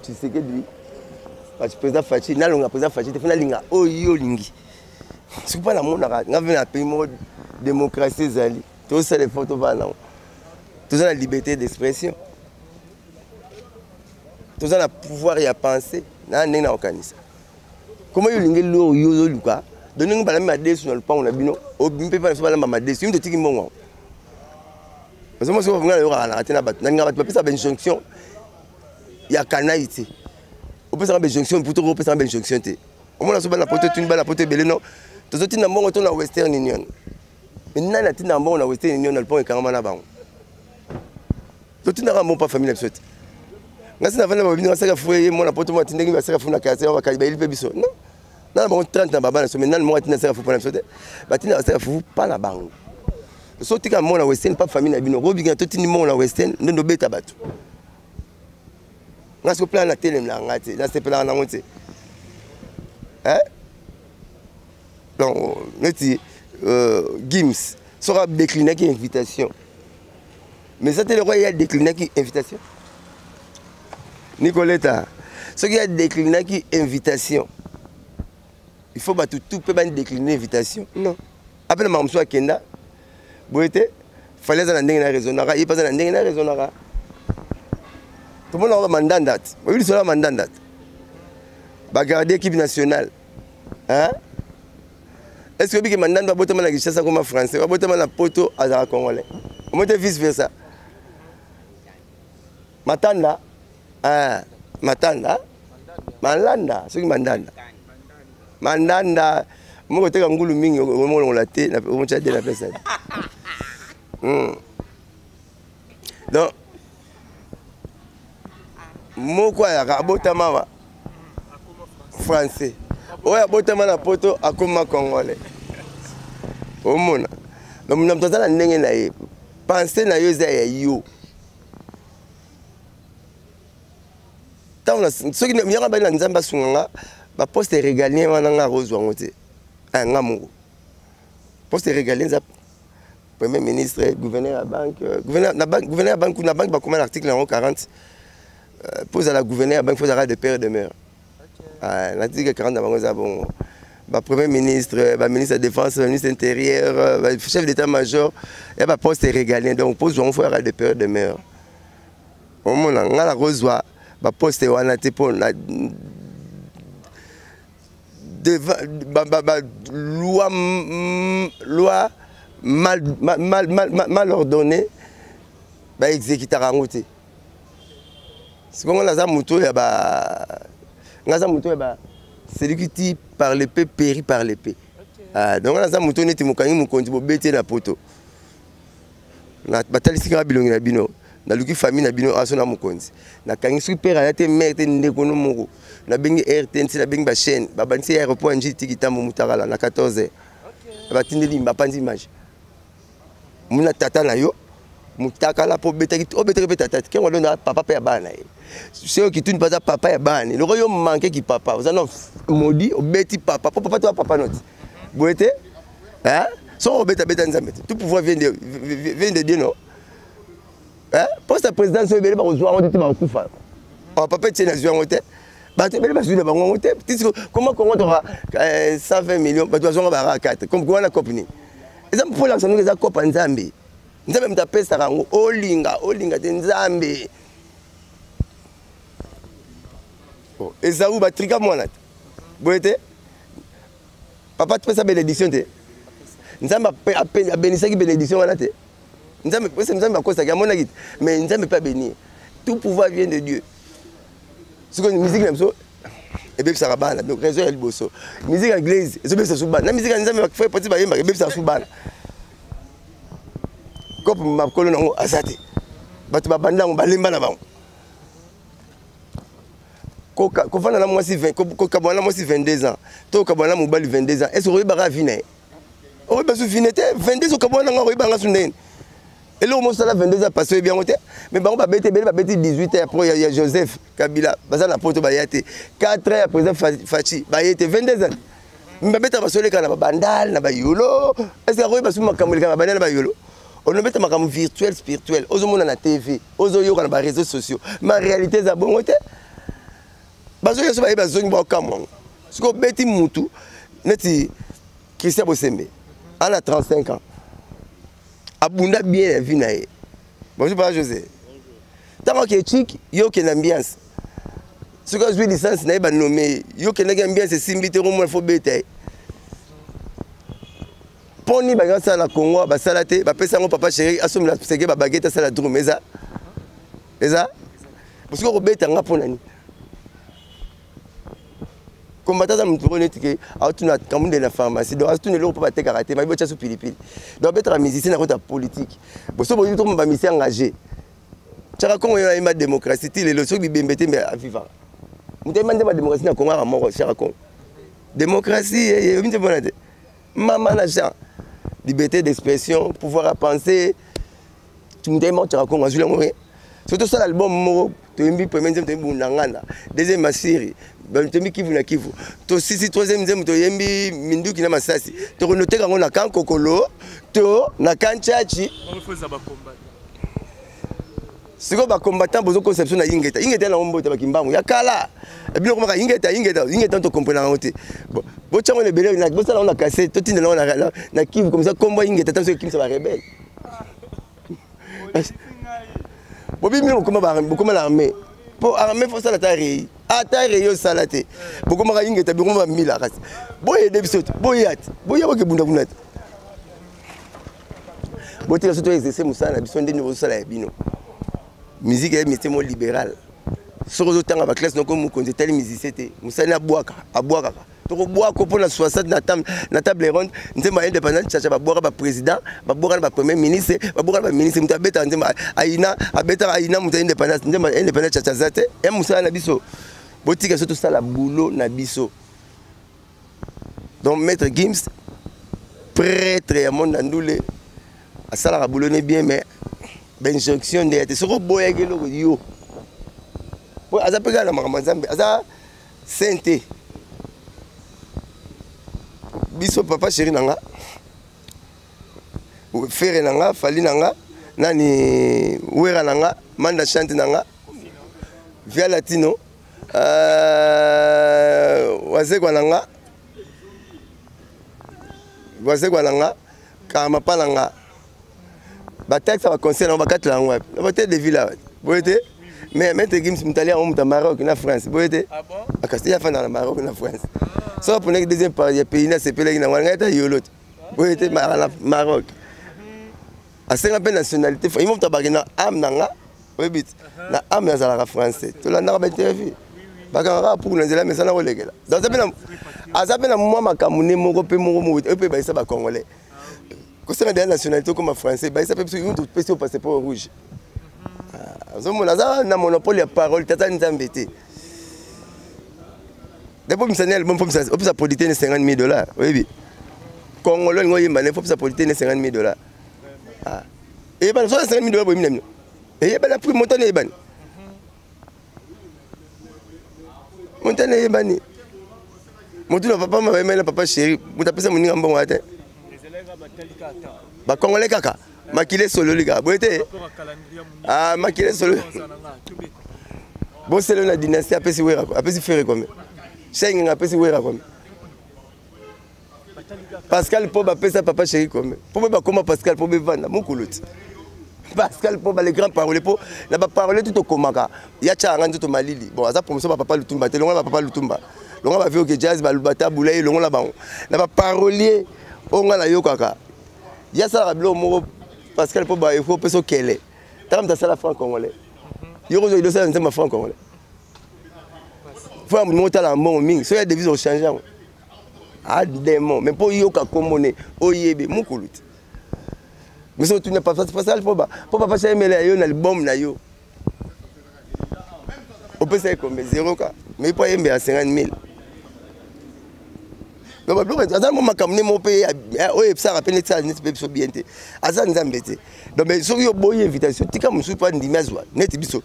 tshisekedi président Fatshi nalonga président Fatshi te fo nalinga oyo yo olingi soki mpa namonaka nga mpe na pays moko démocratie ezali tosala effort tovanda nango toza na liberté d'expression toza na pouvoir ya pensée na ndenge na kokanisa koma yo olingi eloko yo ozoluka donc ndenge balambi madesu na lopango na bino obimi mpe biso balamba madesu yo moto otiki mbongo yango ozomona soki ngai nayokaka naka te na bato nalinga bato bapesa bainjonction ya kanai te opesaka bainjonction mpo toko opesaka bainjonction te omona so bana poto tuni bana poto ebele no tozotinda mbongo to na western union me nani atindaka mbongo na western union na lopango ekangama na bango totindaka mbongo mpa famille na biso te ngai si navanda babino basaka fu ye mwana poto mwa atindaki basaka fu na quartier bakali bayeli mpe biso non nana bango 30 na baba na biso mais nani moko atinda asaka fu mpo na biso te batinda basaka fu mpa na bango so otika mbongo na western mpa famille na bino okobikina totindi mbongo na western nde ndobeta bato ngai siko plan natelemela ngai te nasepelaka nango te donc neti euh, gims soki adéclinaki invitation mais eza te lokola ye adéclinaki invitation nicoleta soki adéclinaki invitation il faut bato tout mpe bandécline invitation non apena makambo mosusu akenda boye te fali aza na ndenge na raisonnaka ye mpe aza na ndenge na raisonnaka tomonaka bamandanda te oyebi lisolo ya mandanda te bagarde équipe nationale hein? Est-ce que biki mandando abotama na Kinshasa comme français, abotama na poto azala congolais. Omote vice versa. Matanda ah matanda malanda soki mandanda mandanda. Moko teka ngulu mingi omolongola te, omotya de na pesa. Donc moko ayaka abotama wa français, oyo abotama na poto akoma congolais. Omona, donc na moto aza na ndenge na ye, pensée na yo eza ya yo. Ntango soki yanga bali na Nzambe asunga nga, baposte régalien wana nga akozwa yango te. Nga moko poste régalien eza premier ministre, gouverneur ya banque, gouverneur na banque, gouverneur ya banque, na banque bakoma na article yango 40, mpo ozala gouverneur ya banque, faut ozalaka de père de mère. Na article 40 na bango eza bongo. Bapremier ministre, baministre ya défense, baministre intérieur, chef d'état major ya baposte régalien. Donc mpo ozwa yango, faut yaka de père de mère. Omona, nga nakozwa baposte wana te mpo na loi, loi mal, mal, mal, mal, mal ordonnée, baexécutaka yango te. Sikongo naza moto ya ba, nga aza moto ya ba celui qui tire par l'épée périt par l'épée. Ah, donc naza moto neti mokangi mokonzi, bobeti na poto, batalisi kaka bilongi na bino, naluki famille na bino aso na mokonzi, nakangi. Soki pere aya te, mare te, ndeko no moko, nabengi RTNC, nabengi bachaîne, babandisi aéroport ya Njili tiki tambo mutakala na 14 heures, batindeli, bapanzi image muna tata na yo mutakala mpo obetaki, obetaki mpe tata te. Kengo na papa mpe ya bana na ye, soki kituni mpe aza papa ya bana, loko yo manke ki papa, oza na modi, obeti papa mpo papa to ya papa noti boye te. Soki obeta, beta Nzambe te. Tout pouvoir vient de Dieu, non? Poste ya présidence oyo, ebele bakozwa yango te, te bakokufa. Papa Etienne azwi yango te, bato ebele bazwi na bango yango te. Comment Congo toka 120 millions, bato bazwanga baka 4 comme wana? Cope nini eza mpo olakisa ndenge eza cope ya Nzambe? Nzambe moto apesaka yango, olinga olinga te, Nzambe. Ezau batrika mwana te boye te. Papa topesa bénédiction te, Nzambe abenisaki bénédiction wana te. Nzambe, Nzambe akosaki, amonaki te, mais Nzambe mpe abénir. Tout pouvoir vient de Dieu. Sikoyo musique na biso ebebisaka bana. Donc raison ya liboso, musique ya église ezobebisa su bana na musique ya Nzambe. Frère poti bayembaka, ebebisaka su bana. Kope makolo nango aza te, bato babanda yango, balemba na bango. Kofanda na mwasi, kokabwana na mwasi 22 ans to kokabwana na mobali 22 ans, est ce oyebaka vie na ye? Oyeba su vie te. 22 okabwana nanga, oyebanga su ndeni eloko mosala 22 ans passé, oyebi yango te. Mais bango babeti ebele, babeti 18 ans pro ya Joseph Kabila, baza na poto, baya te. 4 ans ya président Fatshi, baye te. 22 ans babeta, basoleka na babandale na bayolo. Est ce que akoyeba su makambo eleka na babandale na bayolo? Onobeta makambo virtuel, spirituel, ozomona na TV, ozoyoka na baréseaux sociaux, ma réalité eza bongo te. Bazoya so baye, bazongi, baokamwa yango. Soki obeti mutu neti Christian Bosembe, ana 35 ans, abunda bien ya vie na ye. Bonjour papa José. Ntango ake chik, yo okende ambiance, soki azwi licence na ye, banome ye, yo okendaki ambiance, esimbi te, komona fo beta ye. Mpo nini balingi basala na Congo, basala te? Bapesa yango papa chéri, asomela seke babagete, asala drum. Eza soki okobeta nga mpo na nini? Combattant aza motu oyo neti ke aotuna kamunde na pharmacie, donc azotuna eloko mpo batekaka te, mayebi otya so pilipili. Donc abetaka musicien na kota politique. Boso boyebi tokoma bamusicien engagé. Tiaka Kongo yo ayemba démocratie ti lelo, soki bibembe te, mbe avivaka. Moto ayemba nde badémocratie na Kongo aka moko, Tiaka Kongo. Démocratie oyebi nde mpona te mama na Jean, liberté d'expression, pouvoir à penser. Moto ayemba Tiaka Kongo azwi yango. Soki tosala album moko, toyembi premier nzembo, toyembi Bundangana, deuxième Masiri, toyembi Kivu na Kivu, tosisi troisième nzembo, toyembi Minduki na Masasi, tokonoteka yango na Kankokolo to na Kanchachi. Sikoyo bacombattant bozokosa biso na ingeta, ingeta yango, mbote bakimbangu ya kala bino komaka ingeta, ingeta, ingeta, tocomprendre yango te. Botyango na ebele, bosala yango na cassette, totindela yango na Kivu comme ça. Kombo ingeta ta soki ekimisa barebele, bobimi, bokoma na armée. Mpo armée fo osala ata rei, ata rei osala te. Bokomaka ingeta, bokoma bamila, kasi boyede biso te, boya te, boya bokebunda kuna te. Botika so toexerce mosala na biso ndenge bozosala ya bino. Musique ya métier mo libéral. Soki ozotanga baclasse noko, mokonzi etali musicien te, mosali abwaka, abwakaka. Tokobwako mpo na 60 na table ronde, nzembo ya indépendance chacha, babwaka baprésident, babwaka na bapremier ministre, babwaka na baministre. Moto abetaka nzembo aina, abetaka aina moto ya indépendance, nzembo ya indépendance chacha aza te. Ya mosala na biso, botika biso tosala boulot na biso. Donc Maître Gims, prêtre ya monde na ndule, asalaka boulot ne bien, mais bainjonction nde ya te. Soki oboyaki eloko yo, po aza mpe kaka na makambo ya Nzambe, aza saint te. Biso papa chéri na nga, Ferre na nga, Fally na nga, nani, Wera na nga, Manda Chante na nga, Via Latino, Wazekwa na nga, Wazekwa na nga, Karmapa na nga, bataxe, baconseil nango bakatela yango wapi? Na hotel de ville awa boye te. Mais Maître Gims, moto alia yango, moto ya Maroc na France, boye te. Akasi ye afandaka na Maroc na France. Soki aponaki deuxième part ya pays, nasepelaki nango ngai ata yolo te, boye te. Na Maroc asenga mpe nationalité. Ye moto abaki na ame na nga, oyebi te, na ame azalaka français. Tolandaka bainterview, bakangaka puku na nzela, mesana kolekela. Aza mpe na mwa makambo ne moko mpe moko moko oyo mpe bayisa bacongolais kosenga deya nationalité, okoma français. Bayisa mpe biso, yo topesi yo passeport rouge. Azomona aza na monopole ya parole te, aza Nzambe te. Depo misani album, fo opesa producteur ne 50 000 $. Oyebi congolo olingi oyemba ne, fo opesa producteur ne 50 000 $. Eyebana so 50 000 $, boyemi na bino, eyebana prix montane, eyebani montane, eyebani motu na papa mayemai na papa chéri. Moto apesa moninga mbongo ya te, bacongolais kaka makili esololi kaka boye te. Makili esololi boselo na dynastie. Apesi Wera, apesi Ferre combien? Shengenga apesi Wera combien? Pascal mpo bapesa papa chéri combien? Mpo be bakoma Pascal mpo bevanda mokolo ti Pascal mpo ba le grand parole, mpo na baparole tu tokomaka ya tia yanga nzoto malili. Bon, aza promotion bapapa Lutumba te, longola bapapa Lutumba, longola bavie oke jazz, balubata bula ye, longola bango na baparolier oyo ngai nayokaka. Ye asalaka biloko moko, Pascal mpo ba efo opesa okele. Tala moto asala franc congolais, yo kozwa idosala nzembo ya franc congolais, fo ya moto moko otalaka mbongo mingi. Soki ya devise, ochange yango ademo, mais mpo oyoka kombo ne, oyebi mokulu te. Biso tuna Pascal mpo papa sayemela yo na album na yo, opesa ye combien? Zéro ka, mais mpo ayembela 50 000. Donc babiloko aza mo makambo ne mo mpe oyo ebisaka mpe neti neti mpe biso bien te, aza Nzambe te. Donc soki yo boyi invitation, tika mosusu mpo andimi azwa. Neti biso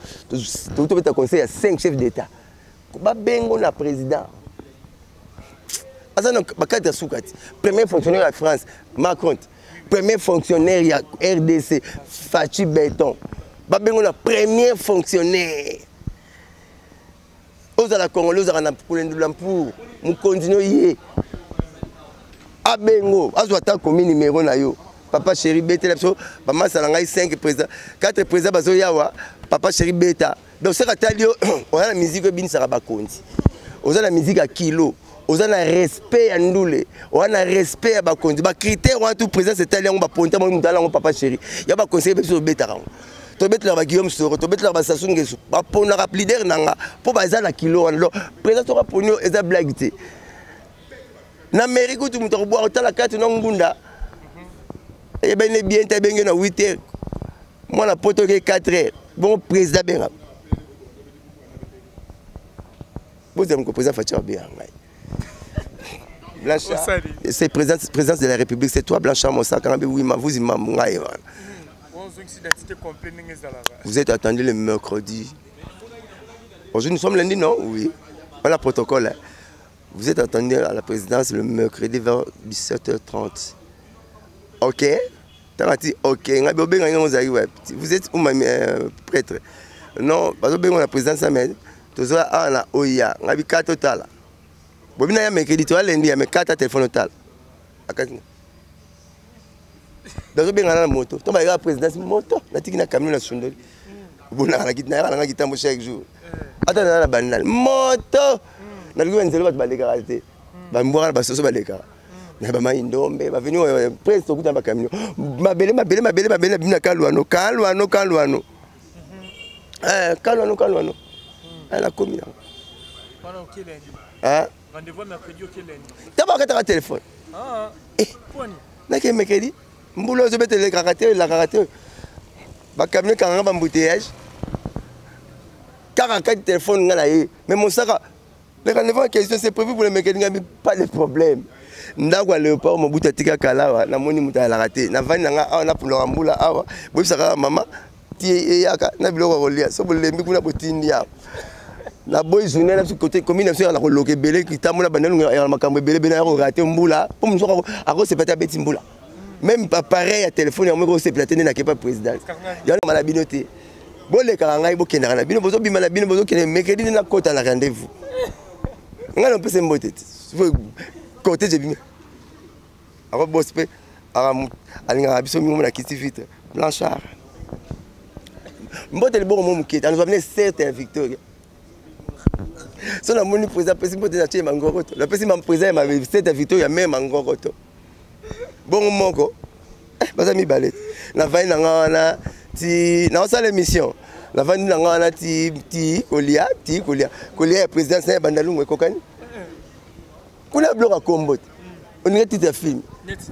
tobeta conseil ya 5 chefs d'état, babengo na président aza na bakati ya suka ti premier fonctionnaire ya France, Macron, premier fonctionnaire ya RDC, Fatshi Béton, babengo na premier fonctionnaire. Ozala congolais, ozalaka na kolendula mpour mokonzi no, ye abengo, azwa ata komi numero na yo: "Papa chéri, betela biso bamasa na ngai 5 président, 4 président bazoyawa, papa chéri, beta." Donc soki atali yo, oza na musique oyo ebinisaka bakonzi, oza na musique ya kilo, oza na respect ya ndule, oza na respect ya bakonzi, bacritère wana tout présidence etali yango, baponta moi moto ala yango. Papa chéri ya baconseiller, biso tobetaka yango, tobetelaka baGuillaume Soro, tobetelaka baSassou Nguesso, baponaka leader na nga mpo baza na kilo wana. Donc président soki aponi yo, eza blague te. Na mairie kutu, moto akobwaka otala kati na ngunda, eyebani bien te, ebenge na 8 heures, mwana poto oke 4 heures. Bongo président abenga bozala moko, président Fatshi abenga ngai. Blanchard, c'est présidence de la République, c'est toi Blanchard Mosaka? Ngambe oui, ma vous imam ngai wana. Vous êtes attendu le mercredi. Aujourd'hui, nous sommes lundi, non? Oui. Voilà le protocole. Hein. Vous êtes attendu à la présidence le mercredi vers 17h30. Ok? Tangati, ok. Vous êtes où, ma prêtre? Non, parce que la présidence, mais toza awa na oya ngabi kata otala bobi na ya mercredi, toya lundi ya me kata telefone otala akati nazobengana na moto to bayaka présidence, moto natiki na camion na sundoli bonaka nayaka nanga kitambo chaque jour, ata naza na bandal, moto naluki banzela, bato balekaka te, bambwaka na basoso balekaka na bamai ndombe baveni prince, tokuta na bacamion mabele mabele mabele mabele nabimi na kalwano kalwano kalwano kalwano kalwano, nakomi nango. Ntango bakataka telefone ah, eh, nake mercredi, mbula ozobeta, elekaka te, elakaka te, bacamion ekanganga, baembouteillage kaka kati. Telefone nga na ye, mais mosaka, le rendez-vous en question, c'est prévu pour le mercredi. Ngabi, pas de problème. Ndako ya Léopard, Mobutu atika kala awa, namoni moto ayalaka te. Navandi na nga awa, napulaka mbula awa. Boyebisaka mama ti eyaka na biloko ya kolia. So bolembi kuna, botindi awa. Naboyi journée na biso côté commune na biso ya koloka ebele, kitambola bandalunga ya makambo ebele ebele ya korater mbula, mpo mosu akosepela te, abeti mbula. Même appareil ya telefone yango ekosepela te. Nde nakepa présidence yango na bino te, bolekaka ngai, bokendaka na bino, bozobima na bino, bozokende. Mercredi nde nakota na rendez-vous. Ngai napesa mbote te, cortège ebimi, akobosi mpe alingaka biso mingi. Omona kiti vite, Blanchard, mbote liboko mo moke, anozwa serte ya Victoria. So namoni président apesi mbote, na tie mangoroto, napesi président ya serte ya Victoria me mangoroto bongo moko. Baza mibale. Navandi na nga wana ti naosala émission. Navandi na nga wana ti ti kolia, ti kolia, kolia ya présidence ya Bandalungu ekokani kuna. Biloko ya kombo te, oninga titre ya film,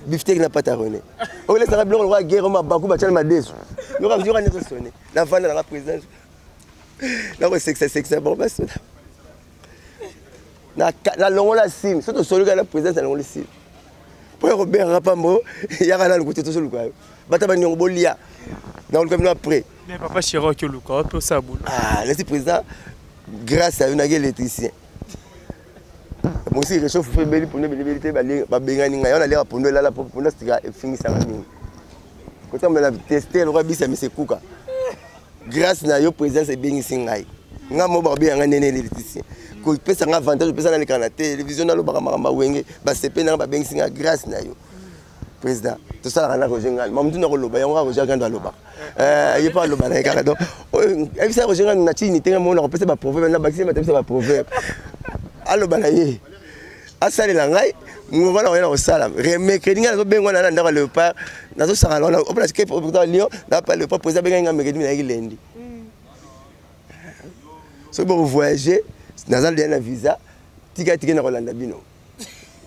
bifteck na pata rene, olesaka biloko lokola guerre, mabaku batiana madesu, yoka nyonso sone. Navanda nanga présidence, nakosekisa bango, basona nalongola sim. So tosolika na présidence, nalongoli sim mpo ya kobengaka pambo yaka nanu kote, tozoluka yo, bata baniongo bolia, nakoluka bino après. Mais papa chéri, oki oluka wapi, osala bolo? Ah, nasi président, grâce à yo naki électricien mosi, réchauffe mpe ebeli, pondu ebeli te, babengani ngai. Wana aliaka pondu elala, po pondu asika efingisanga mingi, kotambola na teste lokola bisa misekuka. Grâce na yo, présidence ebengisi ngai. Ngai mo bakobenga ngai nene électricien, kopesa ngai avantage, opesa naleka na télévision, nalobaka makambo awenge, basepe nanga, babengisi ngai grâce na yo, président. Tosalaka na Roger Ngani, mamutu na koloba yango kaka Roger Ngani alobaka, ye mpe aloba na ye kaka. Donc ebisa Roger Ngani na tini tenge mona kopesa baproverbe na bakisi, batapisa baproverbe, aloba na ye, asalela ngai ngonga na koya na kosala. Mercredi ngai nazobengwa na ndako ya Léopard, nazosaka wana opona Lyon napa Léopard. Président abengai ngai mercredi, nayaki lundi. Soki bokovoyage, naza deya na visa, tika tike na kolanda bino.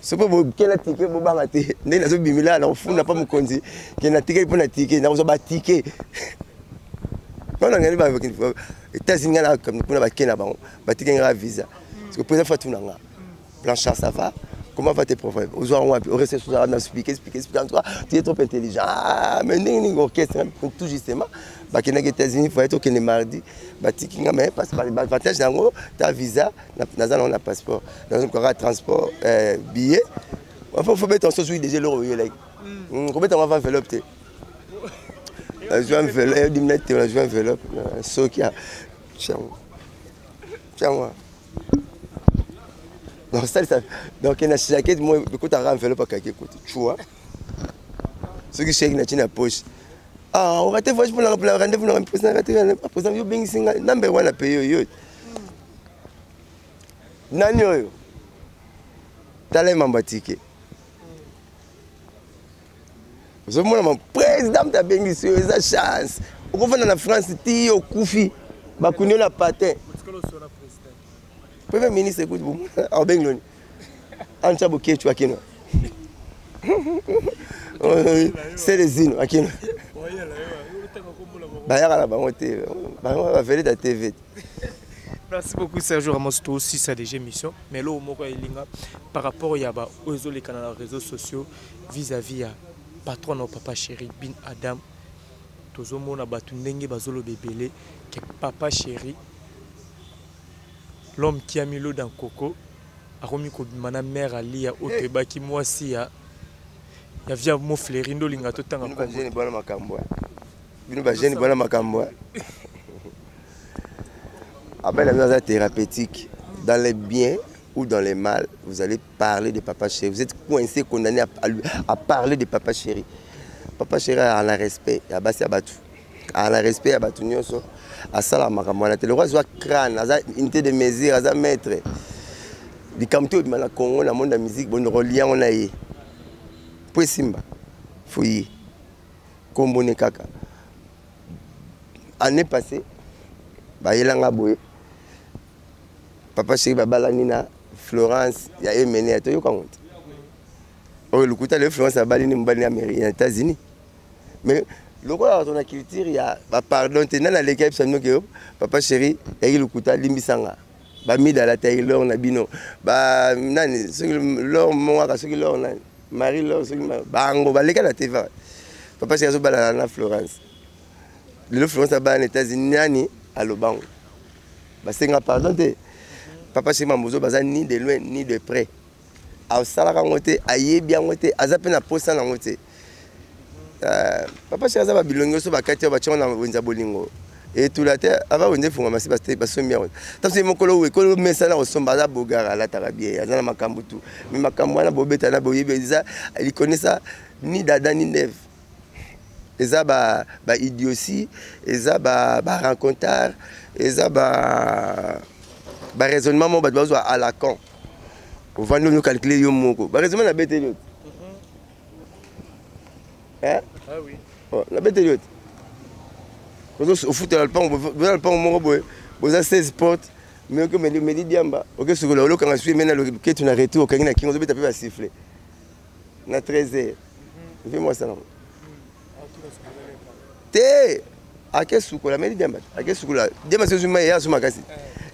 Soki bokela tike, bobanga te. Ndenge nazobimila na kofunda mpa mokonzi ke na tikeli mpo na tike, nakozwa batike wana. Ngai États-Unis, ngai kuna bake na bango, batike ngai visa, parce que président Fatu na nga, Blanchard, ça va? Comment va tes problèmes? Ozwa wapi? Oreste na expliquer, expliquer, expliquer. En tout cas, tu es trop intelligent. Ah, mais ndenge nini orchestre tout justement bakendaki États-Unis, foye tokende mardi, batiki nga. Mais avantage yango ta visa naza nango na passeport, nazokaka transport, billet. Enfin, faut beta nso soki déjà eloko oyelaki kobeta ngo avant enveloppe te, nazwi enveloppe edimina te, nazwi enveloppe soki tiango tiango donc salisa. Donc na jaquette mo ekotaka enveloppe, akaki ekoti chua, soki chèque na tina poche. Ah, orate voyage mpona rendez-vous na président, rate président. Yo bengisi ngai nambe wana pe yo yo nani oyo tala ye mambo atike, ozomona ma président moto abengisi oyo, eza chance. Okofanda na France ti okufi, bakundi yo na patin. Premier ministre ekuti abengi loni antya bokecu akino selezino akino, bayaka na bango te, bango baveleta TV. Merci beaucoup, Sergio Ramos. Toi aussi, ça déjà émission. Mais là, au moko elinga, par rapport à ba ozo les canaux réseaux sociaux vis-à-vis à patron no papa chéri Bin Adam, tozomona batu ndenge bazolo bebele que papa chéri, l'homme qui a mis l'eau dans coco, akomi kobima na mère Alia oyo toyebaki mwasi ya via Mofleri. Nde olinga totanga? Bino bagene bwana makambo, bino bagene bwana makambo. Appel à thérapeutique. Dans les biens ou dans les mal, vous allez parler de papa chéri. Vous êtes coincé, condamné à parler de papa chéri. Papa chéri a un respect, ya basi ya batu. A un respect ya batu nyonso. Asala makambo wana te. Le roi azwa crâne, aza unité de mesure, aza maître. Likambo te obima na Congo, na monde ya musique, bondoko liango na ye. Po esimba, fo ye. Kombo ne kaka. Année passée, bayelanga boye. Papa chéri babalani na Florence ya Emene ya toyoka ngo te. Oyo lokuta le Florence abali ni mobali na Amérique na États-Unis. Mais lokola bato na culture ya ba pardon te nani aleki ayebisa bino ke papa chéri yaki lokuta limbisa nga bamidala taylor na bino ba nani soki lor mongaka soki lor nani marie lor soki bango baleka na tv papa chéri azobalana na Florence lelo Florence abala na États-Unis nani alobango basenga pardon te papa chéri mambozo baza ni de loin ni de près asalaka yango te ayebi yango te aza mpe na posa na yango te euh, papa chéri aza babilongi nyonso bakati oyo batyango na wenze ya bolingo etula te ava wenze efungama si basombi yango ntanso ye mokolo wekolo mesana kosomba aza bogara alataka bie aza na makambo tu me makambo wana bobeta na boyebi eza likonesa ni dada ni neve eza ba ba idiotie eza ba ba rencontre eza ba ba raisonnement moko bato bazwa à la con ovandi ozo calcule yo moko ba raisonnement nabeteli yo te ah oh, nabeteli yo te ofutela lopango boza lopango moko boye boza 16 porte mais oke meli diamba oke sukola olokanga sui mena loketu na retour okangi na kingo ozobeta mpe basiffle na 13 heures mpe mwasi nango te ake sukola meli diamba ake sukola diamba soki mai ya so makasi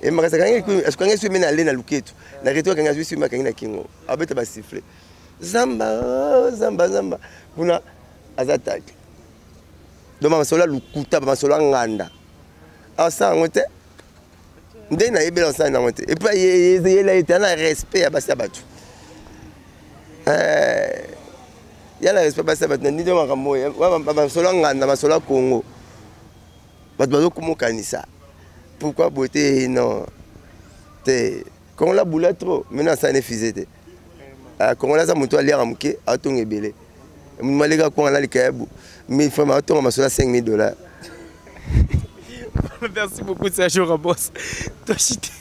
e makasi akangi sui mena ale na luketu na retour akangi azwi sui akangi na kingo abeta basifle zamba oh, zamba zamba kuna aza take donc bamasolo ya lokuta bamasolo ya nganda asala yango te nde nayebela osala nango te epuis yela ye te ana respect ya basi ya bato eh, ya na respect basi ya bato na ndenge makambo oyo masolo ya nganda masolo ya congo bato bazokomokanisa pourquoi boye te non te kongola bula trop mino asala ne fise te ah, kongola aza moto aliaka moke atonga ebele moto maleka kwanga na likayabu 1000 francs atonga masolo ya 5000 dollars. Merci beaucoup Sergio Ramos. Toshite.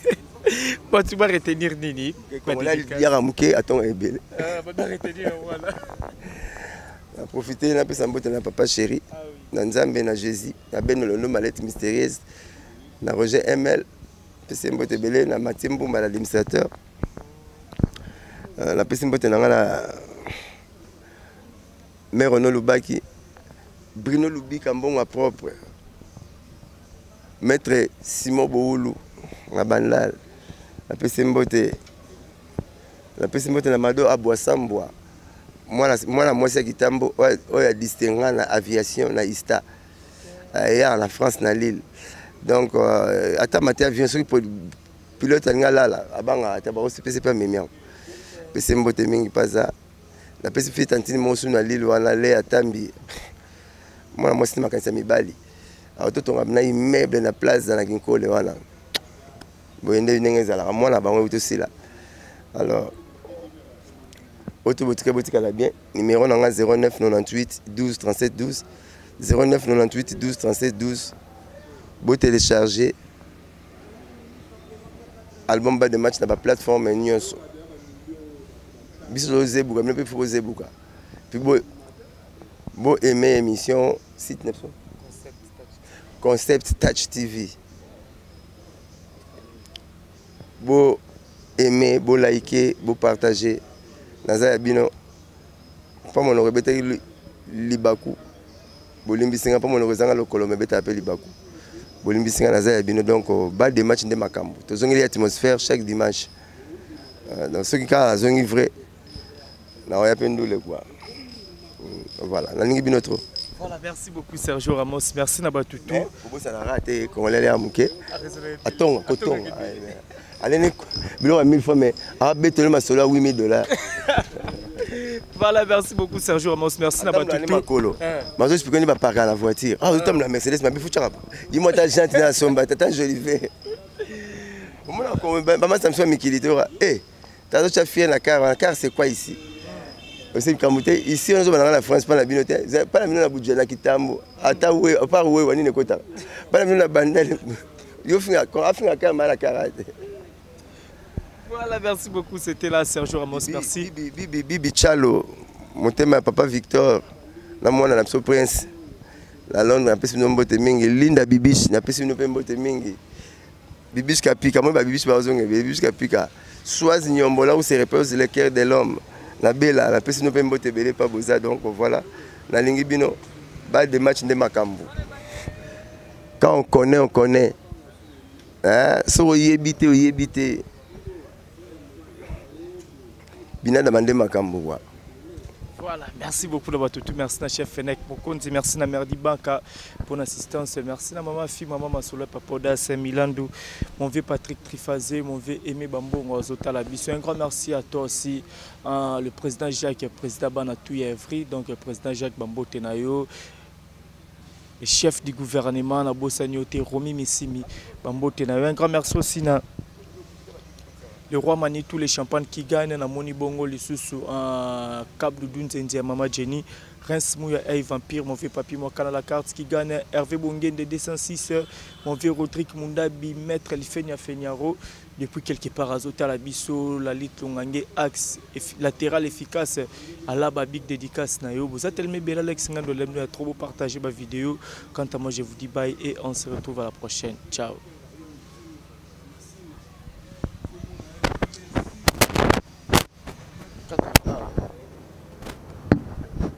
Bon, tu vas retenir nini? Kongola aliaka moke atonga ebele. Ah, ba retenir voilà. Na profiter napesa mbote na papa chéri ah, oui. na Nzambe na Jésus na Beno Londo Malette mystérieuse na Roger ML pesi mbote ebele na Mathieu Mbumba l'administrateur euh, napesi mbote na ngai na mère Ono Lubaki Bruno Lubika mbongo ya propre maître Simon Boulu na Bandal napesi mbote napesi mbote na Mado Abwasambwa mwana mwasi ya kitambo oyo adistinga na aviation na ista eyaka na France na Lille donc euh, ata mate avion soki pilote alingi alala abangaka ata bakosepesi mpe amemi yango pesi mbote mingi mpaza napesi mpe tantine moko na Lille wana le atambi mwana mwasi na makanisi ya mibali akototonga na immeuble na plaza na kinkole wana boye nde ndenge ezalaka mwana bango euti osila alors oyo botika botikala bien numéro na nga 09 98 12 37 12 09 98 12 37 12 botélécharge album ba de match na baplateforme nyonso biso tozebuka bino mpe fo bozebuka puis bo bo aimer émission site na biso concept touch tv bo aimer bo liker bo partager naza ya bino mpo monoko ebetaki libaku bolimbisi nga mpo monoko ezanga lokolo mebetaka mpe libaku bolimbisi nga naza ya bino donc euh, balle de match nde makambo tozongeli atmosphère chaque dimanche euh, donc soki kaka nazongi vrai naoya mpe ndule quoi mm, voilà nalingi bino trop. Voilà, merci beaucoup Sergio Ramos. Merci na batutu. Obosana te congolais ya muke. Atonga kotonga. Alene biloko ya 1000 francs mais abetelo masolo ya 8000 dollars. Voilà, merci beaucoup Sergio Ramos. Merci na batutu. Makolo. Mazo expliquer ni ba parka la voiture. Ah, otamla la Mercedes, ma bifu chaka. Yimo ta gente na somba, tata Jolivet. Omona ko ba masa mso mikili te ora. Eh, tazo cha fier na car, na car c'est quoi ici? Ose likambo te ici ozo bana na France pa na bino te pa na bino na Budja na Kitambo ata we par we wanini ekotaka pa na bino na Bandal yo finga afinga kaka mala kara te. Voilà, merci beaucoup. C'était là Sergio Ramos. Merci. Bibi, Bibi, Bibi Chalo, motema ya papa Victor, na mwana na biso Prince. Na Londres, napesi bino mbote mingi. Linda Bibiche, napesi bino mpe mbote mingi. Bibiche Kapika, moi ba Bibiche bazonga, Bibiche Kapika. Soise Nyombo, là où se repose le cœur de l'homme. Na bela, na pesi no pe mbote ebele pa boza donc voilà. Na lingi bino balle de match nde makambo. Quand on connaît, on connaît. Hein, so oyebi te, oyebi te. Binada nde makambo quoi. Voilà, merci beaucoup na bato tout, merci na chef Fenech Mokonzi, merci na Merdi Banka pour l'assistance, merci na maman fille, maman Masolo, papa Odas Milandou, mon vieux Patrick Trifazé, mon vieux Aimé Bambongo Azotala Biso. Un grand merci à toi aussi, hein, le président Jacques, président Banatou Evry, donc le président Jacques Bambo Tenayo, le chef du gouvernement na bosani yo te, Romy Missimi Bambo Tenayo. Un grand merci aussi na le roi Manitou, les champagnes qui gagnent na moni bongo lisusu en câble d'Unzenzi ya Mama Jenny, Reims Mouya Hey Vampire, mon vieux papi moi la carte qui gagne, Hervé Bongende 206, mon vieux Rodrigue Mundabi, maître Lifenia Fenyaro depuis quelque part Azota la biso la lit Longange axe latéral efficace à la big dédicace na yo. Vous êtes tellement belle Alex Ngando l'aime a trop beau partager ma vidéo. Quant à moi je vous dis bye et on se retrouve à la prochaine. Ciao.